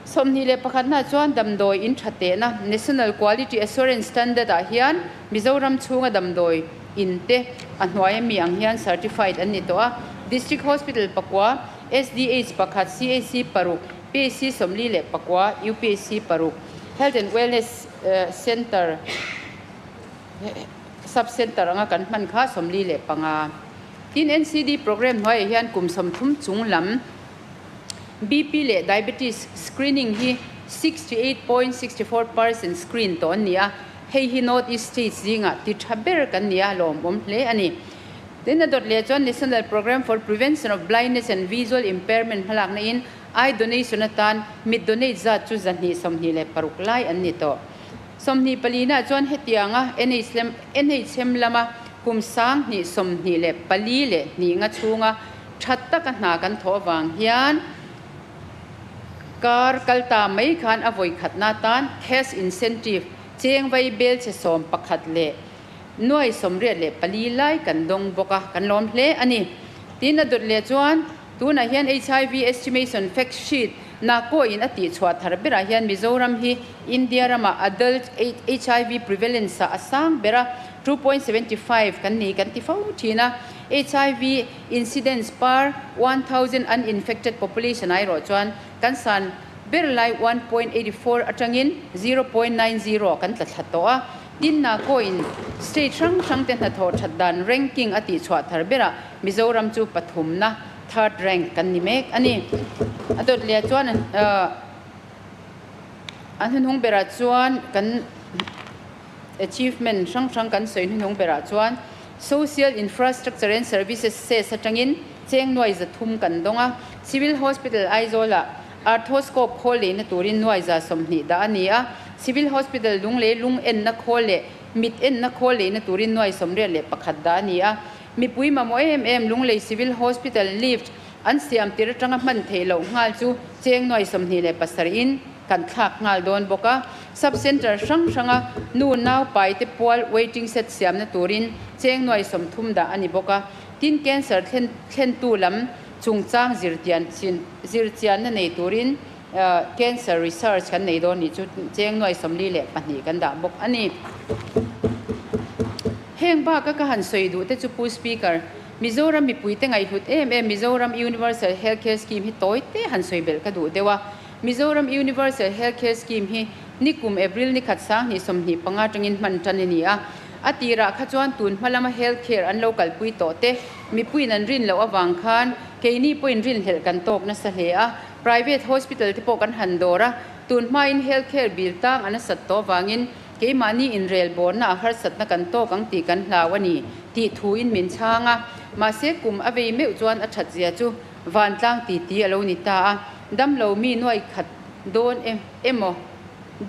21na chuan damdawi in tha tehna National Quality Assurance Standard ah hian Mizoram chhunga damdawi in te a hnuai ami ang hian certified an ni tawh a. District Hospital pakua, SDH pakhat, CAC paruk, PAC 49, UPAC paruk, Health and Wellness Centre Sub Centre anga kan hman kha 45. Tin NCD program hnuaiah hian kum 30 chung lam BP leh diabetes screening hi 68.64% screen tawh an ni a, hei hi North East States zingah ti tha ber kan ni a, lawmawm hle a ni. Tin a dawt leh chuan National Programme for Prevention of Blindness and Visual Impairment hmalakna in eye donation atan mit donate zat chu 226 lai an ni tawh. 24 na chuan hetianga NHM lama kum 2024 le 2 nga chhunga that taka hna kan tho wang hian kar kalta mai khan a voi khatna tan cash incentive cheng vai bel che 11 le nuai 84 lai kan dong boka kan lom hle ani. Tin a dot le chuan tuna hian HIV estimation fact sheet na ko in ati chhuwa thar bera hian Mizoram hi India rama adult HIV prevalence a asang bera, 2.75 kan ni kan ti fo thina. HIV incidence per 1000 uninfected population ai ro chuan kan san ber lai 1.84 atangin 0.90 kan tla thla to a. Tin na ko in state hrang hrang te hna tho that dan ranking ati chhuwa thar bera Mizoram chu pathum na, third rank kan ni mek ani. Adot le chuan an hunhung bera chuan kan achievement hrang hrang kan soi hunhung bera chuan social infrastructure and services se satangin cheng nuai 300 kan donga. Civil Hospital Aizola arthroscope khol le na turin nuai 120 da ani a. Civil Hospital lung le lung en na khol le mit en na khol le na turin nuai 81 da ani a. Mi pui ma mo em em Lunglei Civil Hospital lift an siam tir atanga hman theilo ngal chu cheng nuai 27 in kan thlak ngal don boka. Sub center hrang hranga nu nau pai te pual waiting set siam na turin cheng nuai 30 da ani boka. Tin cancer thlen thlen tu lam chungchang zirtian chin zirchian na nei turin cancer research kan nei don ni chu cheng nuai 42 kan da bok ani. Heng ba ka ka han soi du te chu, pu Speaker, Mizoram mi puite ngai hut em em Mizoram Universal Healthcare Scheme hi toy te han soi bel ka du dewa. Mizoram Universal Healthcare Scheme hi nikum April ni khat 2025 tangin man tan ni a. Atira kha chuan tun hmalama healthcare an local pui to te mi puin an rin lo awang khan keini point rin hel kan tok na sa hle a. Private hospital te pawh kan han dora tun hma in healthcare bill tang an sat to wangin keimahni in rel bawr na a harsat na kan tawk ang tih kan hlau ani tih thu in min chhang a. Mahse kum a vei meuh chuan a that zia chu vantlang ti ti alo ni ta a. Dam lo mi nuai khat dawn em emaw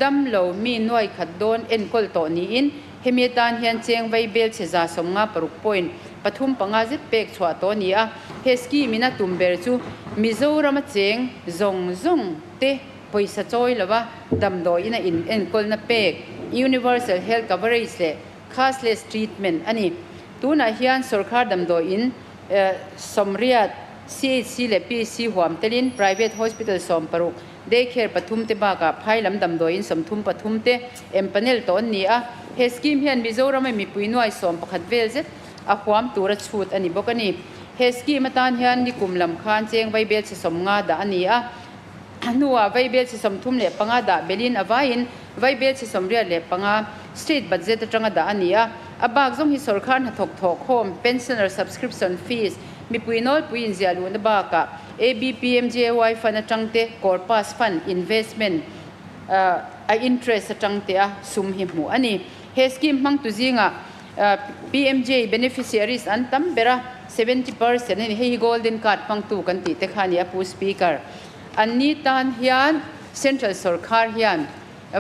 dam lo mi nuai khat dawn enkawl tawh niin hemi atan hian cheng vai bel che 156.35 zet pek chhuah tawh ni a. He scheme in a tum ber chu Mizoram a cheng zawng zawng te pawisa chawi lova damdawi ina in enkawl na pek, universal health coverage le cashless treatment ani. Tunah hian sarkar damdawi in 80 CHC le PC huam telin private hospital 16, daycare pathum te baka phailam damdawi in 33 te empanel to ni a. He scheme hian Mizoram mi pui nuai 11 vel zet a huam tura chhut ani bawk ani. He scheme atan hian nikum lam khan cheng vai bel che 50 da ani a. Nuwa vai bel che 35 da belin awain vai bel che 85 state budget atanga da ani a. Abak zong hi sarkar na thok thok home, pensioner subscription fees, mi puinol puin zia lu na baka ABPMJY fund atang te, corpus fund investment a interest atang te a sum hi mu ani. He scheme mang tu zinga PMJ beneficiaries an tam bera, 70% ani. Hei golden card pang tu kan ti te khani a, pu Speaker. An ni tan hian central sarkar hian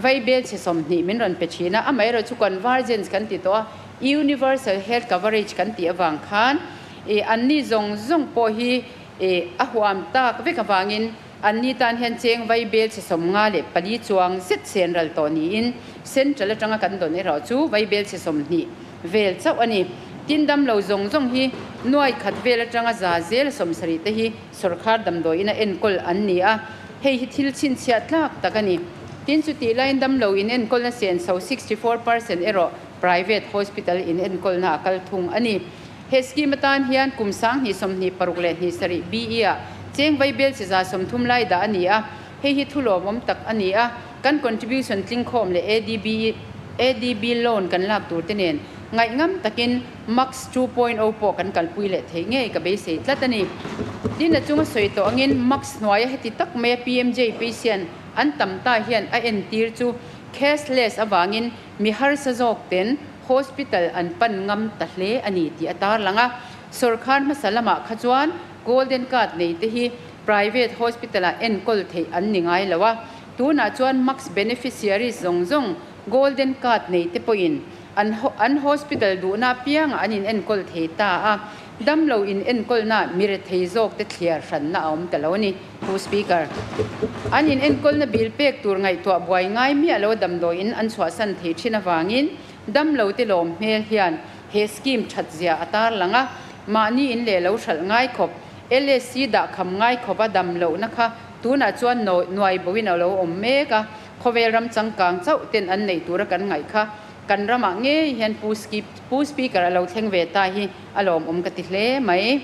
vai bel che 20 min ron pe thina. Amai ro chu convergence kan ti to, universal health coverage kan ti awang khan e an ni zong zong po hi e a huam tak vek awangin an ni tan hian cheng vai bel che 54 chuang zet central to ni in. Central atanga kan don e ro chu vai bel che 20 vel chau ani. Tin dam lo zong zong hi nuai khat vel atanga za zel 70 te hi sarkar dam do ina enkol an ni a. Hei hi thil chin chia tlak tak ani. Tin chu ti line dam lo in enkol na sen so 64% ero private hospital in enkol na akal thung ani. He scheme tan hian kum 2026 le 27 BE a cheng vai bel chi 130 lai da ani a. Hei hi thulom om tak ani a. Kan contribution tling khom le ADB loan kan lak tur te nen ngai ngam takin max 2.0 po kan kalpui le thei nge ka be sei tlat ani. Tin na chunga soi to angin max noya heti tak me PMJ patient an tam ta hian a en tir chu cashless awangin mi har sa jok ten hospital an pan ngam ta hle ani ti atar langa. Sarkar masalama khachuan golden card nei te hi private hospital a enkol thei an ni ngai lawa. Tuna chuan max beneficiaries zong zong Golden Card nei te pawhin an an hospital duhna apiangah an inenkawl thei ta a, damlo inenkawlna mi rethei zawk te thliar hranna a awm ta lo a ni. Pu Speaker, an inenkawlna bill pek tur ngaihtuah buai ngai miah lo damdawiin an chhuahsan thei thin avangin damlo te lawm hmel hian he scheme that zia a tarlang a, mahni in leh lo hralh ngai khawp, LSC dahkham ngai khawp a dam lohna kha tunah chuan nuai boin a lo awm mek a, khawvel ram changkang chauh ten an neih tura kan ngaih kha kan ramah ngei hian Pu Pu Speaker a lo thleng ve ta hi a lawmawm ka ti hle mai.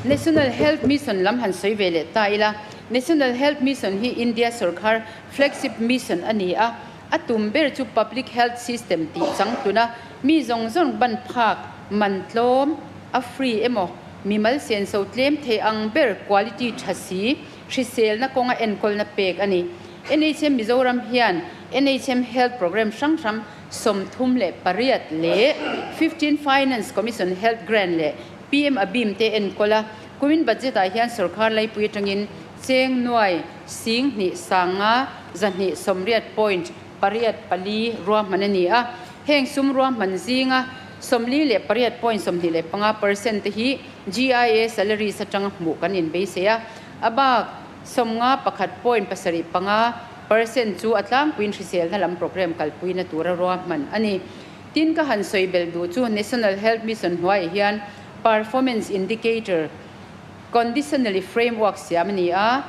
National Health Mission lam han sawi ve leh ta ila, National Health Mission hi India sorkar flagship mission a ni a, A tum ber chu public health system tih changtluna mi zawng zawng ban phak, man tlawm, a free emaw, mimal senso tlem thei ang ber quality tha si, hriselna kawnga enkawlna pek a ni. NHM Mizoram hian NHM Health Programme hrang hrang 38 leh 15 Finance Commission Health Grant leh PM Abim te enkawl a, kumin budget ah hian sorkar laipui atangin Cheng nuai 20 5 280 point pariat pali ruahman a ni a, heng sum ruahman zinga 48 point 25 percent te hi GIA salaries atanga hmuh kan inbeisei a, a bak 51 point pasarih panga percent chu a tlangpuiin hriselna lam programme kalpuina tura ruahman a ni. Tin ka han sawi belh duh chu National Health Mission hnuaiah hian Performance Indicator, Conditionally framework siam a ni a,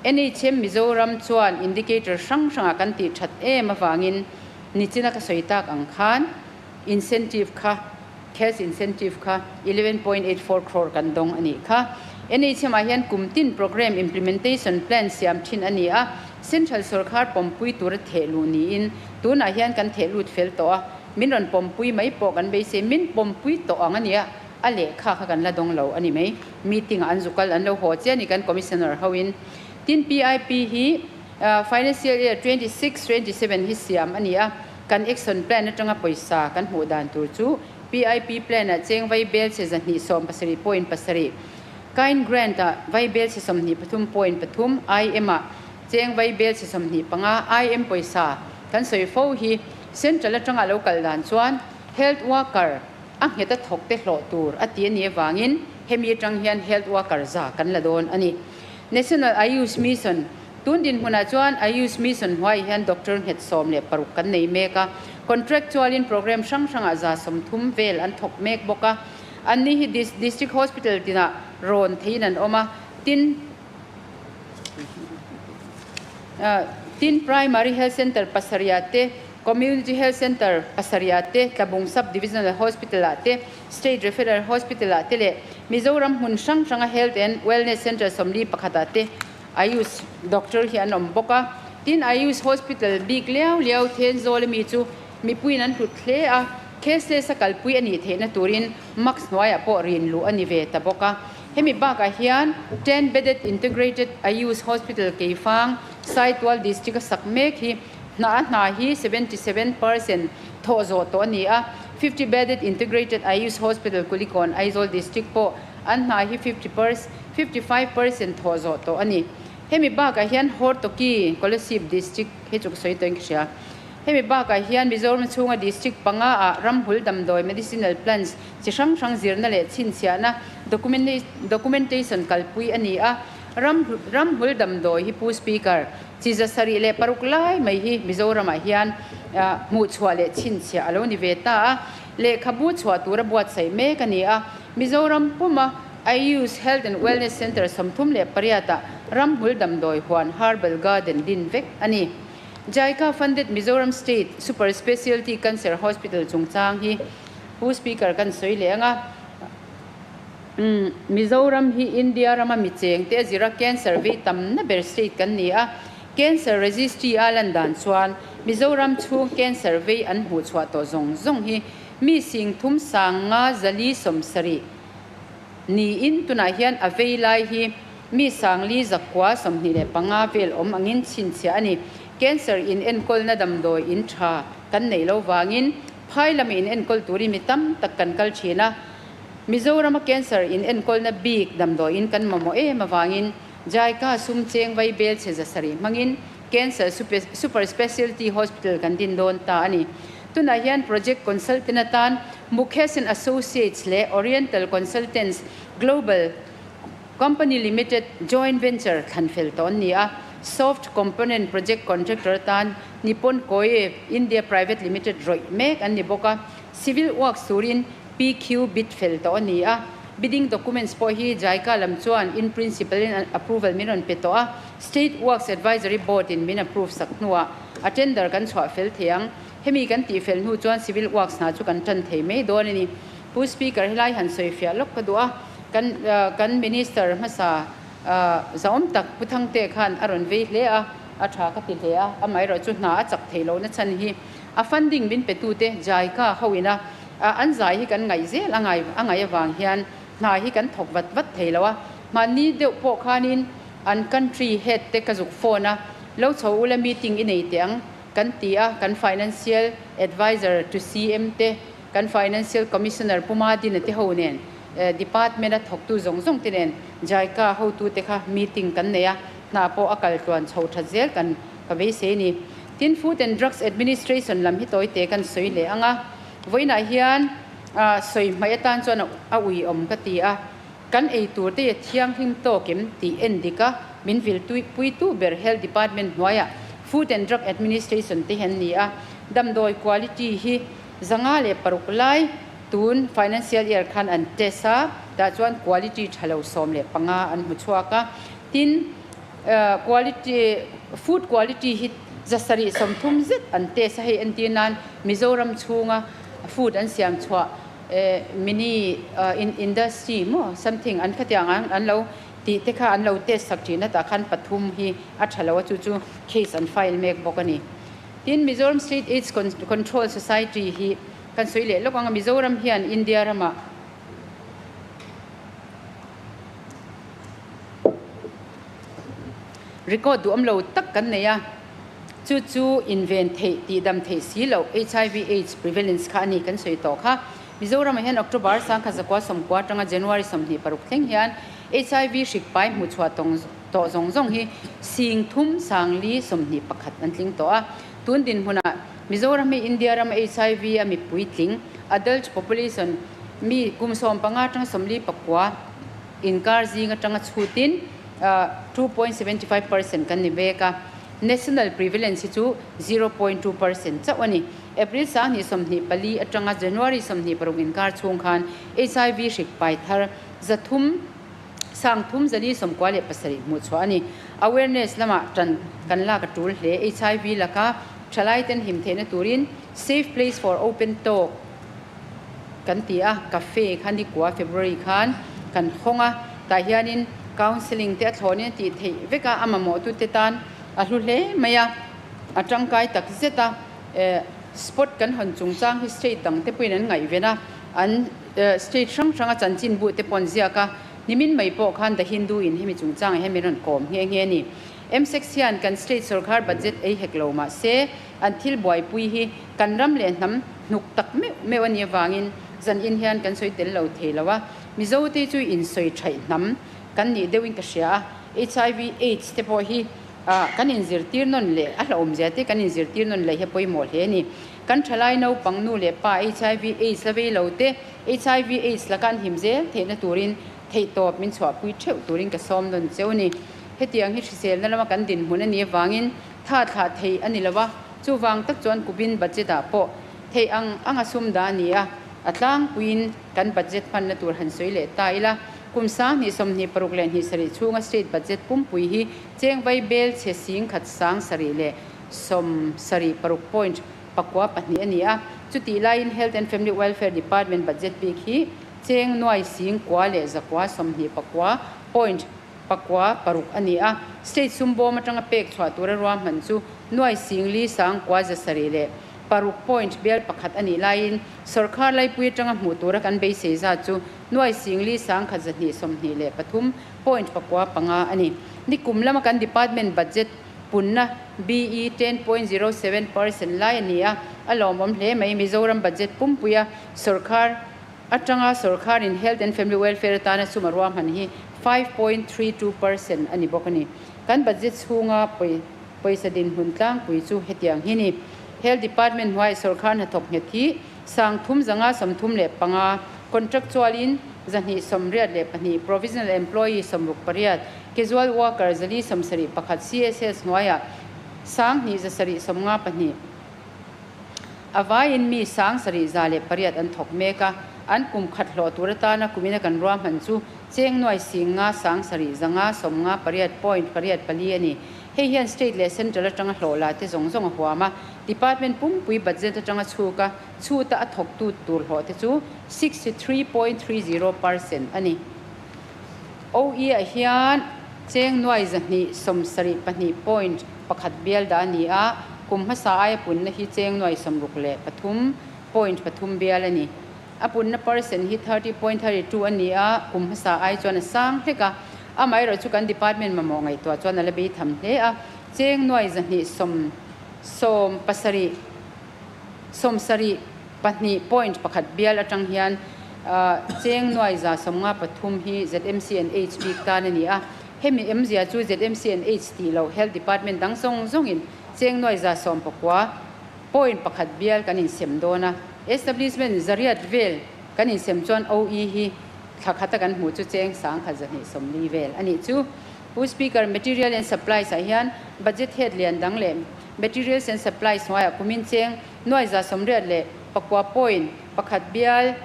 NHM Mizoram chuan indicator hrang hrangah kan tih that em avangin nichina ka sawi tak ang khan incentive kha, cash incentive kha 11.84 crore kan dawng a nih kha. NHM ah hian kum tin programme implementation plan siam thin a ni a, central sorkar pawmpui tura theh luh niin tunah hian kan theh lut fel tawh a, min rawn pawmpui mai pawh kan beisei, min pawmpui tawh ang a nia. A lehkha kha kan la dawng lo a ni mai. Meeting ah an zu kal an lo haw chiah a ni kan Commissioner ho in. Tin PIP hi Financial Year 26, 27 hi siam a ni a, kan action plan atanga pawisa kan hmuh dan tur chu PIP plan ah cheng vai bel che 217 point pasarih, Kind Grant ah vai bel che 23 point pathum, IM ah cheng vai bel che 25, IM pawisa kan sawi fo hi Central atanga lo kal dan chuan Health Worker A nghet a thawk te hlawh tur a ti a nih avangin hemi atang hian health worker za kan la dawn a ni. National Ayush Mission, Tun dinhmunah chuan Ayush Mission hnuaiah hian doctor nghet 16 kan nei mek a, contractual in programme hrang hrangah 30 vel an thawk mek bawk a. Anni hi District Hospital tinah rawn theiin an awm a, tin tin Primary Health Centre pasarihah te, Community Health Centre pasarihah te, Tlabung Sub Divisional Hospital ah te, State Referral Hospital ah te leh Mizoram hmun hrang hranga Health and Wellness Centre 41 ah te Ayush Doctor hi an awm bawk a. Tin, Ayush Hospital bik liau liau Thenzawl ami chu mipuiin an hlut hle a, cashless a kalpui a nih theihna turin mask hnuaiah pawh rin luh a ni ve ta bawk a. Hemi bakah hian 10 bedded integrated Ayush Hospital Keifang, Saitual District a sak mek hi Hna a hna hi 77% thawh zawh tawh a ni a, 50 bedded integrated Ayush Hospital Kulikawn, Aizawl District pawh an hna hi 55% thawh zawh tawh a ni. Hemi bakah hian Hortoki, Kolasib District hi chu ka sawi tawhin ka hria. Hemi bakah hian Mizoram chhunga District panga ah ramhul damdawi, medicinal plants, chi hrang hrang zirna leh chhinchhiahna documentation kalpui a ni a. Ramhul damdawi hi Pu Speaker, Chi 706 lai mai hi Mizoramah hian hmuhchhuah leh chhinchhiah a lo ni ve ta a, lehkhabu chhuah tura buatsaih mek a ni a. Mizoram puma Ayush Health and Wellness Centre 38 ah ramhmul damdawi huan Herbal Garden din vek a ni. JICA funded Mizoram State Super Specialty Cancer Hospital chungchang hi Pu Speaker kan sawi leh ang a. Mizoram hi India rama mi chengte a zira cancer vei tamna ber state kan ni a, Cancer Registry a lan dan chuan Mizoram chhung cancer vei an hmuh chhuah tawh zawng zawng hi mi 3 5 470 niin tunah hian a vei lai hi mi 4 925 vel awm angin chhinchhiah a ni. Cancer in enkawlna damdawi in tha kan neih lo vangin phai lama in enkawl turin mi tam tak kan kal thin a. Mizorama cancer in enkawlna bik damdawiin kan mamawh em avangin JICA sum cheng vai bel chhe 700 hmangin Cancer Super Specialty Hospital kan din dawn ta a ni. Tunah hian Project Consultant atan Mukesh and Associates leh Oriental Consultants Global Company Limited joint venture thlan fel tawh an ni a. Soft Component Project Contractor atan Nippon Koei India Private Limited rawih mek an ni bawk a. Civil Works turin PQ bid fel tawh a ni a. Bidding documents pawh hi JICA lam chuan in principle in approval min rawn pe tawh a. State Works Advisory Board in min approve sak hnuah a tender kan chhuah fel thei ang. Hemi kan tih fel hnu chuan Civil Works hna chu kan tan thei mai dawn a ni. Pu Speaker, helai han sawi fiah lawk ka duh a, kan kan Minister hmasa zahawm tak Pu Thangte khan a rawn vei hle a, a tha ka ti hle a, amaherawhchu hna a chak thei lohna chhan hi a funding min petute JICA ho ina an zai hi kan ngaih zel a ngai a ngaih avang hian hna hi kan thawk vat vat thei lo a. Mahni deuh pawh khanin an country head te ka zuk phone a, lo chho ula meeting i nei teh ang kan ti a, kan financial adviser to CM te, kan financial commissioner Pu Madina te ho nen, department a thawktu zawng zawng te nen JICA hotu te kha meeting kan nei a, hna pawh a kal tluan chho that zel kan ka beisei a ni. Tin, Food and Drugs Administration lam hi tawi te kan sawi leh ang a, vawiinah hian sawi hmaih atan chuan a uiawm ka ti a. Kan ei tur te thianghlim tawk em tih en dik a, min vil puitu ber Health Department hnuaiah Food and Drug Administration te hi an ni a, damdawi quality hi 506 lai tun financial year khan an test a, tah chuan quality tha lo 15 an hmu chhuak a, tin quality food quality hi 730 zet an test a, hei entir nan Mizoram chhunga food an siam chhuah Mini industry maw something an khatiang ang an lo tih te kha an lo test sak thin a tah khan pathum hi a tha lo a chu chu case an file mek bawk a ni. Tin Mizoram State AIDS Control Society hi kan sawi leh lawk ang a Mizoram hian India ramah record duhawm lo tak kan nei a. Chu chu inven theih, tihdam theih si loh hiv aids prevalence kha a ni kan sawi tawh kha. Mizoramah hian October 1990 atanga January 26 thleng hian hiv hrik pai hmuhchhuah tawng tawh zawng zawng hi sing thum sangli 21 an tling tawh a. Tun dinhmunah Mizoram hi India rama hiv a mipui tling, adult population, mi kum 15 atanga 49 inkar zing atanga chhutin 2.75% kan ni vek a. National prevalence hi chu 0.2% chauh a ni. April 2024 atanga January 26 inkar chhung khan hiv hrik pai thar 300 397 hmuh chhuah a ni. Awareness lamah tan kan lak a tul hle. Hiv laka thalai ten him theihna turin Safe Place for Open Talk kan ti a, cafe kha nikua February khan kan hawng a, tah hianin counselling te a thlawnin a tih theih vek a, a mamawhtute tan a hlu hle mai a, a tangkai tak zet a, spot kan hawn chungchang hi state dang te pawhin an ngaihven a, an state hrang hranga chanchinbu te pawh an ziak a, nimin mai pawh khan The Hindu in hemi chungchangah hian min rawn kawm nghe nghe a ni. MSEC hian kan state sorkar budget ei hek lo mahse an thil buaipui hi kan ram leh hnam hnuk tak meuh meuh a nih avangin zan in hian kan sawi tel lo thei lo a, Mizote chu insawi thaih hnam kan nih deuhin ka hria a, hiv aids te pawh hi kan inzirtir nawn leh a hlauhawmzia te kan inzirtir nawn leh hi a pawimawh hle a ni. Kan thalai naupang nu leh pa hiv aids la vei lo te hiv aids laka an him zel theihna turin theihtawp min chhuahpui theuh turin ka sawm nawn cheu a ni. Hetiang hi hriselna lama kan dinhmun a nih avangin tha thlah theih a ni lo a, chuvang tak chuan Kubin budget ah pawh theih ang anga sum dah a ni a, a tlangpuiin kan budget hmanna tur han sawi leh ta ila, kum 2026 chhunga state budget pumpui hi cheng vai bel chhe 176.72 a ni a, chutih laiin Health and Family Welfare Department budget bik hi cheng nuai 9,129. 96 a ni a, state sum bawm atanga pek chhuah tura ruahman chu nuai 4,906.1 a nih laiin sawrkhar laipui atanga hmuh tura kan beisei zat chu nuai 4,123.95 a ni. Nikum lama kan department budget punna BE 10.07% lai a ni a, a lawmawm hle mai. Mizoram budget pumpuia sawrkhar atanga sawrkharin Health and Family Welfare atana sum a ruahman hi 5.32% a ni bawk a ni. Kan budget chhunga pawi. Pawisa dinhmun tlangpui chu hetiang hi ni. Health Department hnuaiah sawrkar hnathawk nghet hi 335, contractual in 282, provisional employee 68, casual worker 471, CSS hnuaiah 2752. A vaiin mi 7108 an thawk mek a, an kum khat hlawh tur atana kumina kan ruahman chu cheng nuai 5 7,558.84 a ni. Hei hian state leh central atanga hlawh la te zawng zawng a huam a, department pumpui budget atanga chhuk a, chhuta a thawktu tur hlawh te chu 63.30% a ni. OE ah hian cheng nuai 272.1 bial dah a ni a, kum hmasa aia punna hi cheng nuai 63.3 bial a ni. A punna percent hi 30.32 a ni a, kum hmasa ai chuan a sang hlek a. Amaherawh chu kan department mamawh ngaihtuah chuan a la bei tham hle a, cheng nuai zahnih sawm sawm pasarih sawmsarih pahnih point pakhat bial atang hian cheng nuai 153 hi ZMC and H bik tan a ni a. Hemi awmzia chu ZMC and H tih loh Health Department dang zawng zawngin cheng nuai 190.1 bial kan insem dawn a. Establishment zariat vel kan insem chuan OE hi thla khata kan hmuh chu cheng 1,240 vel a nih chu. Pu Speaker, Material and Supplies ah hian budget head lian dang leh Materials and Supplies hnuaiah kumin cheng nuai 189.1 bial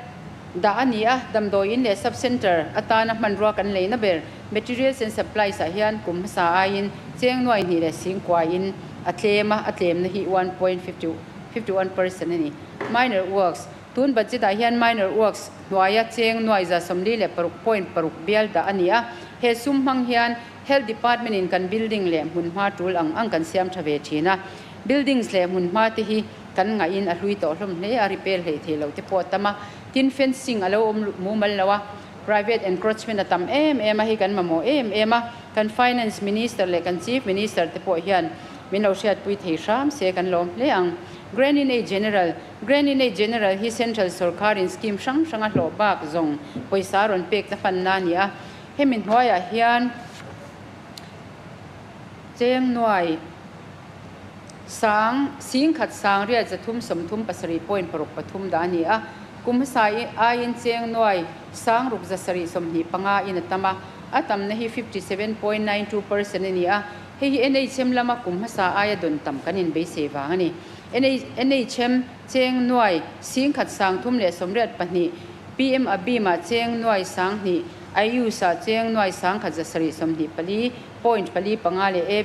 dah a ni a, damdawi in leh sub centre atana hmanrua kan leina ber Materials and Supplies ah hian kum hmasa aiin cheng nuai hnih leh sing kuaiin a tlem a, a tlemna hi 1.51% a ni. Minor Works, Tun budget ah hian Minor Works hnuaia cheng nuai 46.6 bial dah a ni a, he sum hmang hian Health Department in kan building leh hmunhma tul ang ang kan siam tha ve thin a, buildings leh hmunhma te hi kan ngahin a hlui tawh hlawm hle a, repair hleih theih loh te pawh a tam a, tin fencing a lo awm mumal lo a, private encroachment a tam em em a, hei kan mamawh em em a, kan Finance Minister leh kan Chief Minister te pawh hian min lo hriatpui thei hram se kan lawm hle ang. Grand in Aid General, Grand in Aid General hi Central sawrkarin scheme hrang hranga hlawh bak zawng pawisa rawn pek na hmanna a ni a, Hemi hnuaiah hian cheng nuai sang singkhat sang riat 337.63 dah a ni a, kum hmasa aiin cheng nuai sang ruk 725 in a tam a, a tamna hi 57.92% a ni a, hei hi NHM lama kum hmasa aia dawn tam kan inbeisei vang a ni. NHM cheng nuai singkhat sang thum leh sawmriat pahnih, PM Abim-ah cheng nuai sang hnih, IUS-ah cheng nuai sang khat 724.45 leh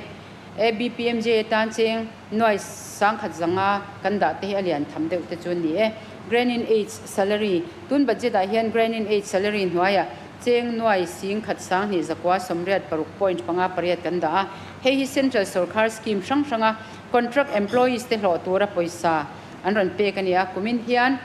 ABPMJ atan cheng nuai sang khat zanga kan dah te hi a lian tham deuh te chu an ni e. Grant in Aid Salary, Tun budget-ah hian Grant in Aid Salary hnuaiah cheng nuai sing khat sang hnih zakua sawmriat paruk point panga pariat kan dah a. Hei hi Central Sawrkhar scheme hrang hranga contract employees te hlawh tura pawisa an rawn pek a ni a. Kumin hian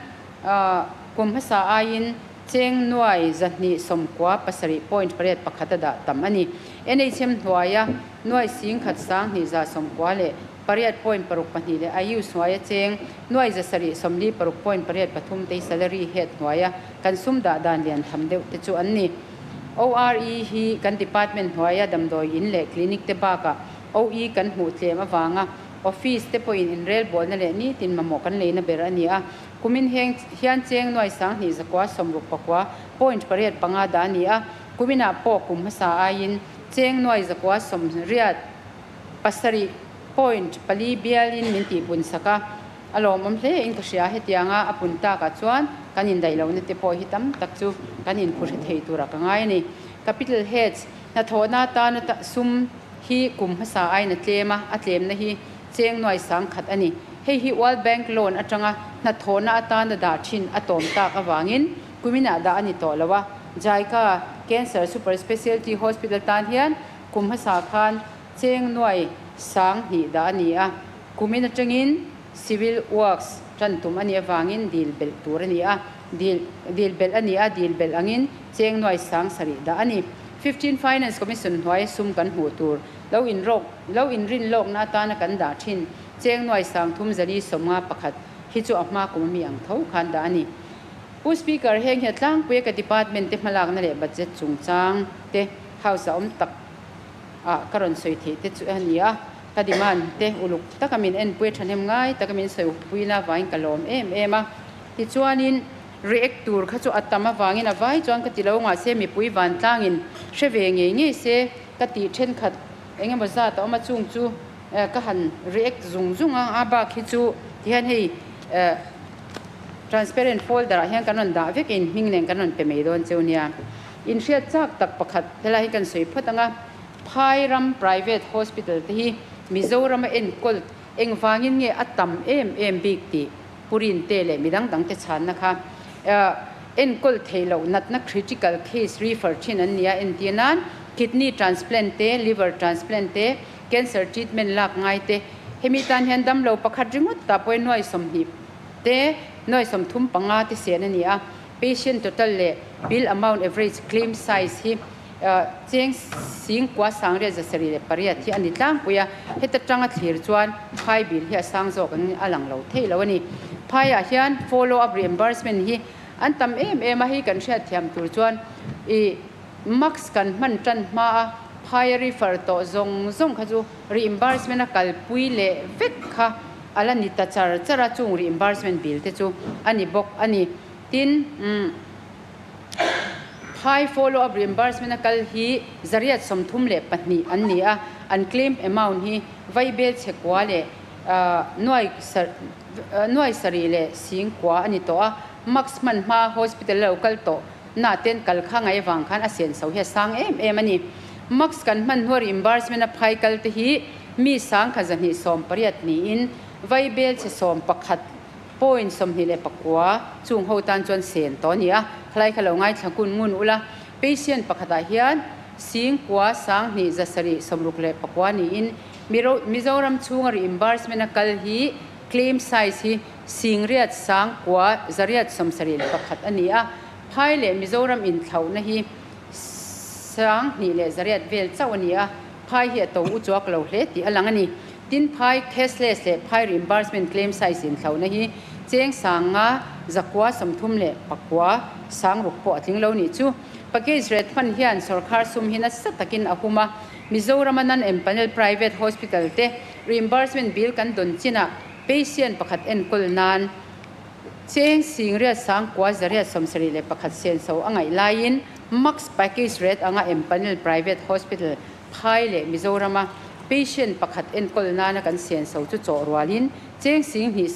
kum hmasa aiin cheng nuai 297.81 a dah tam a ni. NHM hnuaia nuai sing khat sang hnih za sawmkua leh pariat point paruk pahnih leh IUS hnuaia cheng nuai 756.83 te hi salary head hnuaia kan sum dah dan lian tham deuh te chu an ni. ORE hi kan department hnuaia damdawi in leh clinic te bakah OE kan hmuh tlem avanga office te pawhin inrel bawlna leh nitin mamawh kan leina ber a ni a. Kumin heng hian cheng nuai 2165.85 dah a ni a, kuminah pawh kum hmasa aiin cheng nuai 987.4 bialin min tihpun sak a, a lawmawm hle in ka hria. Hetianga a pun takah chuan kan indaih lohna te pawh hi tam tak chu kan inphuhre thei turah ka ngai a ni. Capital Heads, Hnathawhna atana sum hi kum hmasa aiin a tlem a, a tlemna hi cheng nuai sang khat a ni. Hei hi World Bank loan atanga hnathawhna atana dah thin a tawm tak avangin kuminah dah a ni tawh lo a. Jaika Cancer Super Specialty Hospital tan hian kum hmasa khan cheng nuai sang hnih dah a ni a. Kumin atangin Civil Works tan tum a nih avangin dil belh tur a ni a, dil dil belh a ni a, dil belh angin cheng nuai sang sarih dah a ni. 15 Finance Commission hnuai sum kan hmuh tur lo inrawk lo inrin lawkna atana kan dah thin cheng nuai sang thum zali sawmnga pakhat hi chu a hma kum ami ang tho khan dah a ni. Pu Speaker, heng hi a tlangpui a ka department te hmalakna leh budget chungchang te House a awm tak ah ka rawn sawi theih te chu a ni a. Ka demand te uluk taka min enpui a thahnem ngai taka min sawipuina avangin ka lawm em em a. Tichuanin react tur kha chu a tam avangin a vai chuan ka ti lo ngah se mipui vantlangin hre ve ngei ngei se ka tih thenkhat eng emaw zat a awm a chung chu ka han react zung zung a, a bak hi chu tihian hei transparent folder ah hian kan rawn dah vek in hming nen kan rawn pe mai dawn cheu nia. Inhriat chak tak pakhat helai hi kan sawi phawt ang a. Phai ram private hospital te hi Mizorama enkawl engvangin nge a tam em em bik tih Purin te leh midang dang te chhanna kha enkawl theih loh natna critical case refer thin an nia entir nan kidney transplant te, liver transplant te, cancer treatment lak ngai te hemi tan hian damlo pakhat ringawt tah pawhin nuai 20 te nuai 35 te sen a ni a, patient total leh bill amount average claim size hi Cheng 98 708 hi a ni tlangpui a, heta tanga thlir chuan phai bill hi a sang zawk ang a lang lo thei lo a ni. Phaiah hian follow up reimbursement hi an tam em em a, hei kan hriatthiam tur chuan i mask kan hman tan hma a phaia refer tawh zawng zawng kha chu reimbursement a kalpui leh vek kha a la ni ta char char a, chung reimbursement bill te chu a ni bawk a ni. Tin, umm. Phai follow up reimbursement a kal hi 132 an ni a, an claim amount hi vaibel chhekua leh nuai nuai sarih leh singkua a ni tawh a, max hman hma hospital a lo kal tawh na ten kal kha ngai avang khan a senso hi a sang em em a ni. Max kan hman hnua reimbursement a phai kal te hi mi 1118 niin vaibel chhe 11 Point 29 chung ho tan chuan sen tawh a ni a, khalai kha lo ngaithla kun ngun ula, patient pakhatah hian 9 2 7 69 niin Mizoram chhunga reimbursement a kal hi claim size hi 8 9 871 a ni a, phai leh Mizoram inthlauhna hi 2 leh 800 vel chauh a ni a, phai hi a to u chuak lo hle tih a lang a ni. Tin, phai cashless leh phai reimbursement claim size inthlauhna hi cheng 5 939 sangruk pawh a tling lo nih chu. Package rate hman hian sorkar sum hi nasa takin a hum a, Mizorama non-empanel private hospital te reimbursement bill kan dawn chinah patient pakhat enkawl nan cheng 8 9 871 senso a ngaih laiin max package rate anga empanel private hospital Phai leh Mizorama patient pakhat enkawl nana kan senso chu chawh rualin cheng 2 5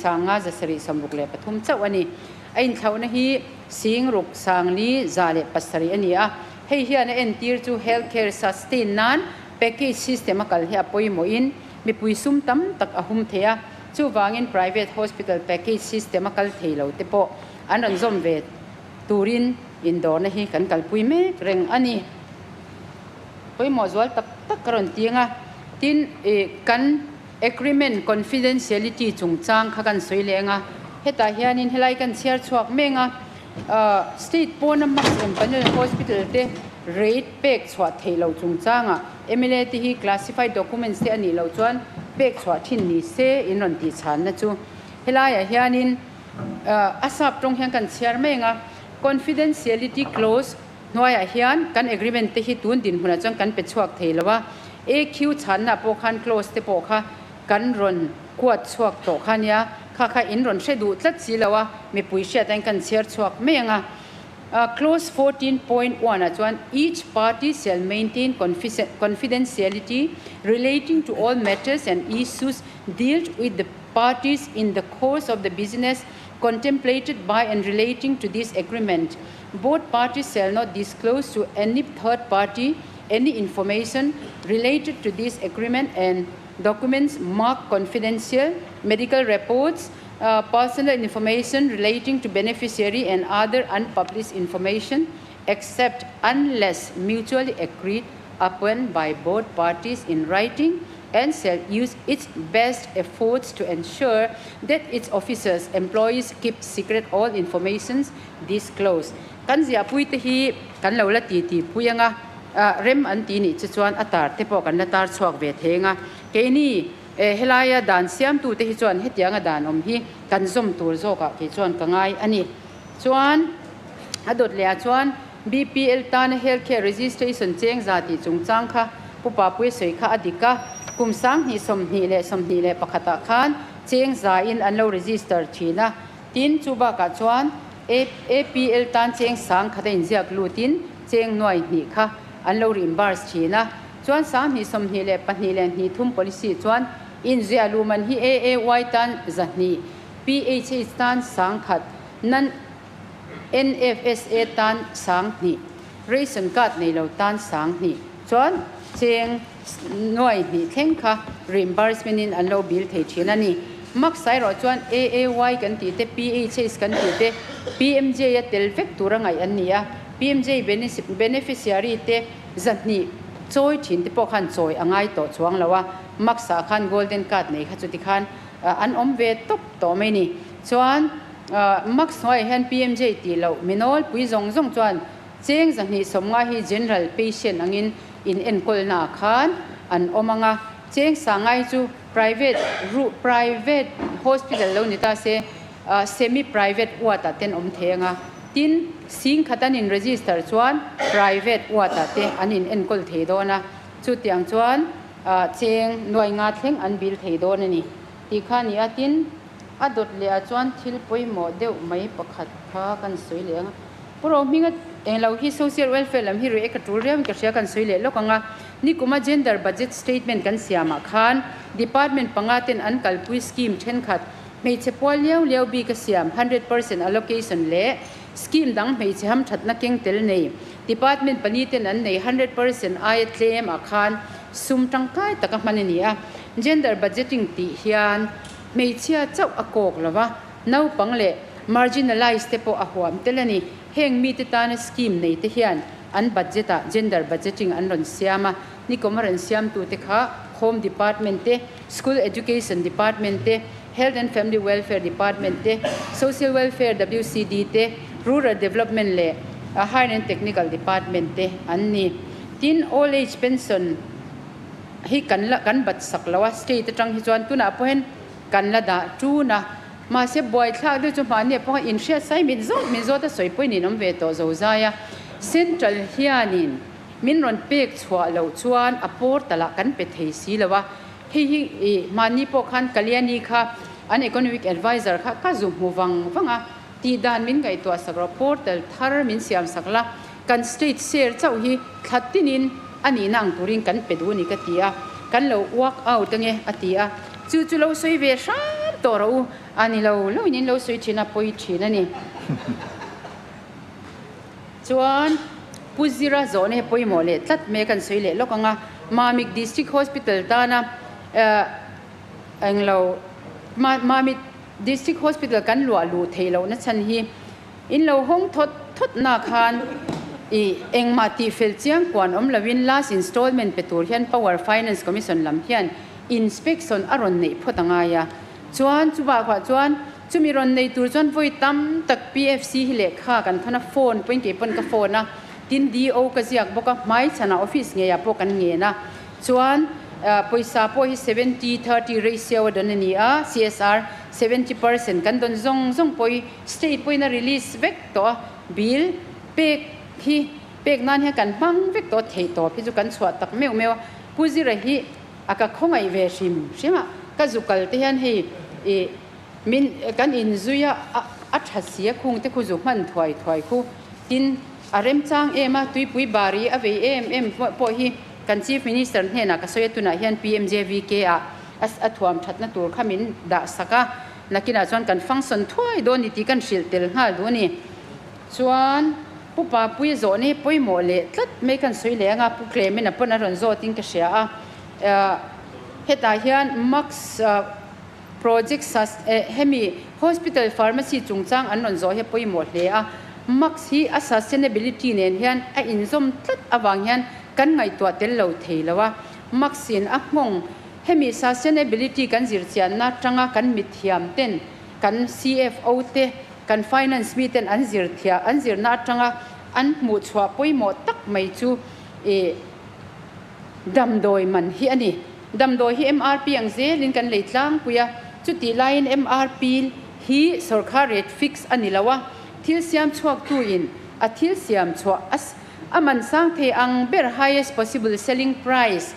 763 chauh a ni. A inthlauhna hi 6 4 107 a ni a, hei hian a entir chu healthcare sustain nan package system a kal hi a pawimawhin mipui sum tam tak a hum thei a, chuvangin private hospital package system a kal thei lo te pawh an rawn zawm ve turin indawrna hi kan kalpui mek reng a ni. Pawimawh zual tak tak ka rawn ti ang a, tin ih kan agreement confidentiality chungchang kha kan sawi leh ang a, hetah hianin helai kan chhiar chhuak meng a, state pawna max empanel hospital te rate pek chhuah theih loh chungchangah mla te hi classified documents te a nih loh chuan pek chhuah thin ni se in rawn tih chhanna chu helaiah hianin a sap tawng hian kan chhiar meng a, confidentiality clause Hnuaiah hian kan agreement te hi tun dinhmunah chuan kan pe chhuak thei lo a, AQ chhanna pawh khan clause te pawh kha kan rawn kuat chhuak tawh kha nia, kha kha in rawn hre duh tlat si lo a, mipui hriat ain kan chhiar chhuak mai ang a. Clause 14.1 ah chuan each party shall maintain confidentiality relating to all matters and issues dealt with the parties in the course of the business contemplated by and relating to this agreement. Both parties shall not disclose to any third party any information related to this agreement and documents marked confidential, medical reports, personal information relating to beneficiary and other unpublished information except unless mutually agreed upon by both parties in writing and shall use its best efforts to ensure that its officers, employees keep secret all information disclosed. Kan ziahpui te hi kan lo la ti ti pui anga rem an ti nih chu chuan a tar te pawh kan la tar chhuak ve thei anga keini helaia dan siamtu te hi chuan hetianga dan awm hi kan zawm tur zawkah kei chuan ka ngai a ni. Chuan a dawt leh ah chuan BPL tana healthcare registration cheng za tih chungchang kha Pu Papuia sawi kha a dik a. Kum 2021 ah khan cheng za in an lo register thin a. Tin, chu bakah chuan APL tan cheng 10,000 a inziak lutin cheng 2,000 kha an lo reimburse thin a. Chuan 2022 le 23 policy chuan inziah luh man hi AAY tan 200, PHH tan 10,000, nan NFSA tan 2000, ration card nei lo tan 2000, chuan cheng 2,000 thleng kha reimbursement in an lo bill thei thin a ni. MACS erawh chuan AAY kan tih te, PHH kan tih te, PMJ a tel vek tur a ngaih an ni a. PMJ beneficiary te 200 chawi thin te pawh khan chawi a ngai tawh chuang lo a. MACS ah khan golden card nei kha chuti khan an awm ve tawp tawh mai ni. Chuan MACS hnuaiah hian PMJ tih loh minawl pui zawng zawng chuan cheng 250 hi general patient angin in enkawlna ah khan an awm ang a. Cheng 500 hi chu private private hospital lo ni ta se semi private ward ah ten awm thei ang a. Tin, 10,000 an in register chuan private ward ah te an in enkawl thei dawn a. Chutiang chuan cheng 500 thleng an bill thei dawn a ni tih kha a ni a. Tin, a dawt leh ah chuan thil pawimawh deuh mai pakhat kha kan sawi leh ang a. Pu Rohminga englo hi social welfare lam hi react a tul riau in ka hria kan sawi leh lawk ang a. Nikuma gender budget statement kan siamah khan department panga ten an kalpui scheme thenkhat hmeichhe pual liau liau bik a siam 100% allocation leh scheme dang hmeichhe hamthatna keng tel nei department pali ten an nei 100% aia tlem ah khan sum tangkai taka hman a ni a. Gender budgeting tih hian hmeichhia chauh a kawk lova, naupang leh marginalised te pawh a huam tel a ni. Heng mite tana scheme nei te hian an budget ah gender budgeting an rawn siam a, nikum a rawn siamtute kha Home Department te, School Education Department te, Health and Family Welfare Department te, Social Welfare WCD te, Rural Development leh Higher and Technical Department te an ni. Tin, Old Age Pension hi kan la kan bat sak lo a, state atang hi chuan tunah pawh hian kan la dah tun a. Mahse, buaithlak deuh chu mahni pawha inhriat sai min zawt min zawt a sawi pawhin in awm ve tawh zo zai a. Central hianin min rawn pek chhuah loh chuan a portal ah kan pe thei si lo a. Hei hi i mahni pawh khan Kalyani kha an economic adviser kha ka zu hmu vang vang a, tih dan min ngaihtuah sak rawh, portal thar min siam sak la, kan state share chauh hi thla tinin a nihna ang turin kan pe duh a ni ka ti a, kan lo work out ange a ti a, chu chu lo sawi ve hram tawh rawh u, a ni lo lo in in lo sawi thin a, pawi thin a ni. Chuan Pu Zira zawhna hi pawimawh leh tlat mai kan sawi leh lawk ang a, Mamit District Hospital tana englo Mamit District Hospital kan luah luh theih lohna chhan hi in lo hawng thawt thawt na khan i engmah tih fel chiang kuan awm loin last installment pe tur hian Power Finance Commission lam hian inspection a rawn neih phawt a ngai a. Chuan chubakah chuan chumi rawn nei tur chuan vawi tam tak PFC hi lehkha kan thawn a, phone pawhin kei pawn ka phone a, tin DO ka ziak bawk a, hmaichhanah office ngeiah pawh kan ngen a. Chuan pawisa pawh hi 70, 30 ratio a dawn a ni a, CSR 70% kan dawn zawng zawng pawh hi state pawhin a release vek tawh a, bill pek hi pek nan hian kan hmang vek tawh a, theih tawp hi chu kan chhuah tak meuh meuh a. Pu Zira hi a ka khawngaih ve hrim hrim a, ka zu kal te hian hei ih min kan inzui a, a tha si a khung te khu zu hman thuai thuai khu tin a remchang em a, tuipui bari a vei em em pawh hi kan Chief Minister hnenah ka sawi a, tunah hian PMJVK ah a thuam thatna tur kha min dah sak a, nakinah chuan kan function thuai dawn ni tih kan hrilh tel nghal duh a ni. Chuan Pu Papuia zawhna hi pawimawh leh tlat mai kan sawi leh ang a, Pu Clement-a pawn a rawn zawtin ka hria a, hetah hian MACS project hemi hospital pharmacy chungchang an rawn zawh hi a pawimawh hle a, MACS hi a sustainability nen hian a inzawm tlat avang hian kan ngaihtuah tel lo thei lo a, MACS in a nghawng hemi sustainability kan zirchianna atanga kan mithiam ten kan CFO te Kan finance miten an zir thiah, an zirna atanga an hmuh chhuah pawimawh tak mai chu i damdawi man hi a ni. Damdawi hi MRP ang zelin kan lei tlangpui a, chutih laiin MRP hi sorkar rate fix a ni lo a, thil siam chhuaktuin a thil siam chhuah a a man sang thei ang ber highest possible selling price.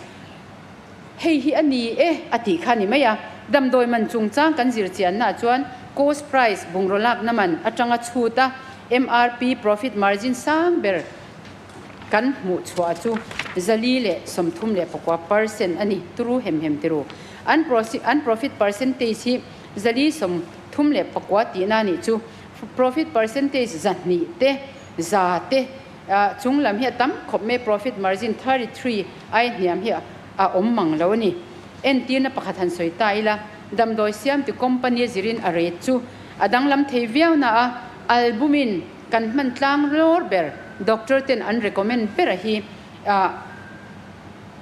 Hei hi a ni e a tih kha a ni mai a. Damdawi man chungchang kan zir chiannaah chuan cost price, bungraw lakna man, atanga chhut a MRP, profit margin, sang ber kan hmuh chhuah chu 434% a ni. Turu hem hem tiru. An an profit percentage hi 134 tihna a nih chu. Profit percentage 200 te, 100 te chung lam hi a tam khawp mai profit margin 33 ai hniam hi a awm mang lo a ni. Entirna pakhat han sawi ta ila, damdawi siamtu company a zirin a rate chu a danglam thei viau na a, albumin kan hman tlang lawr ber doctor ten an recommend ber a hi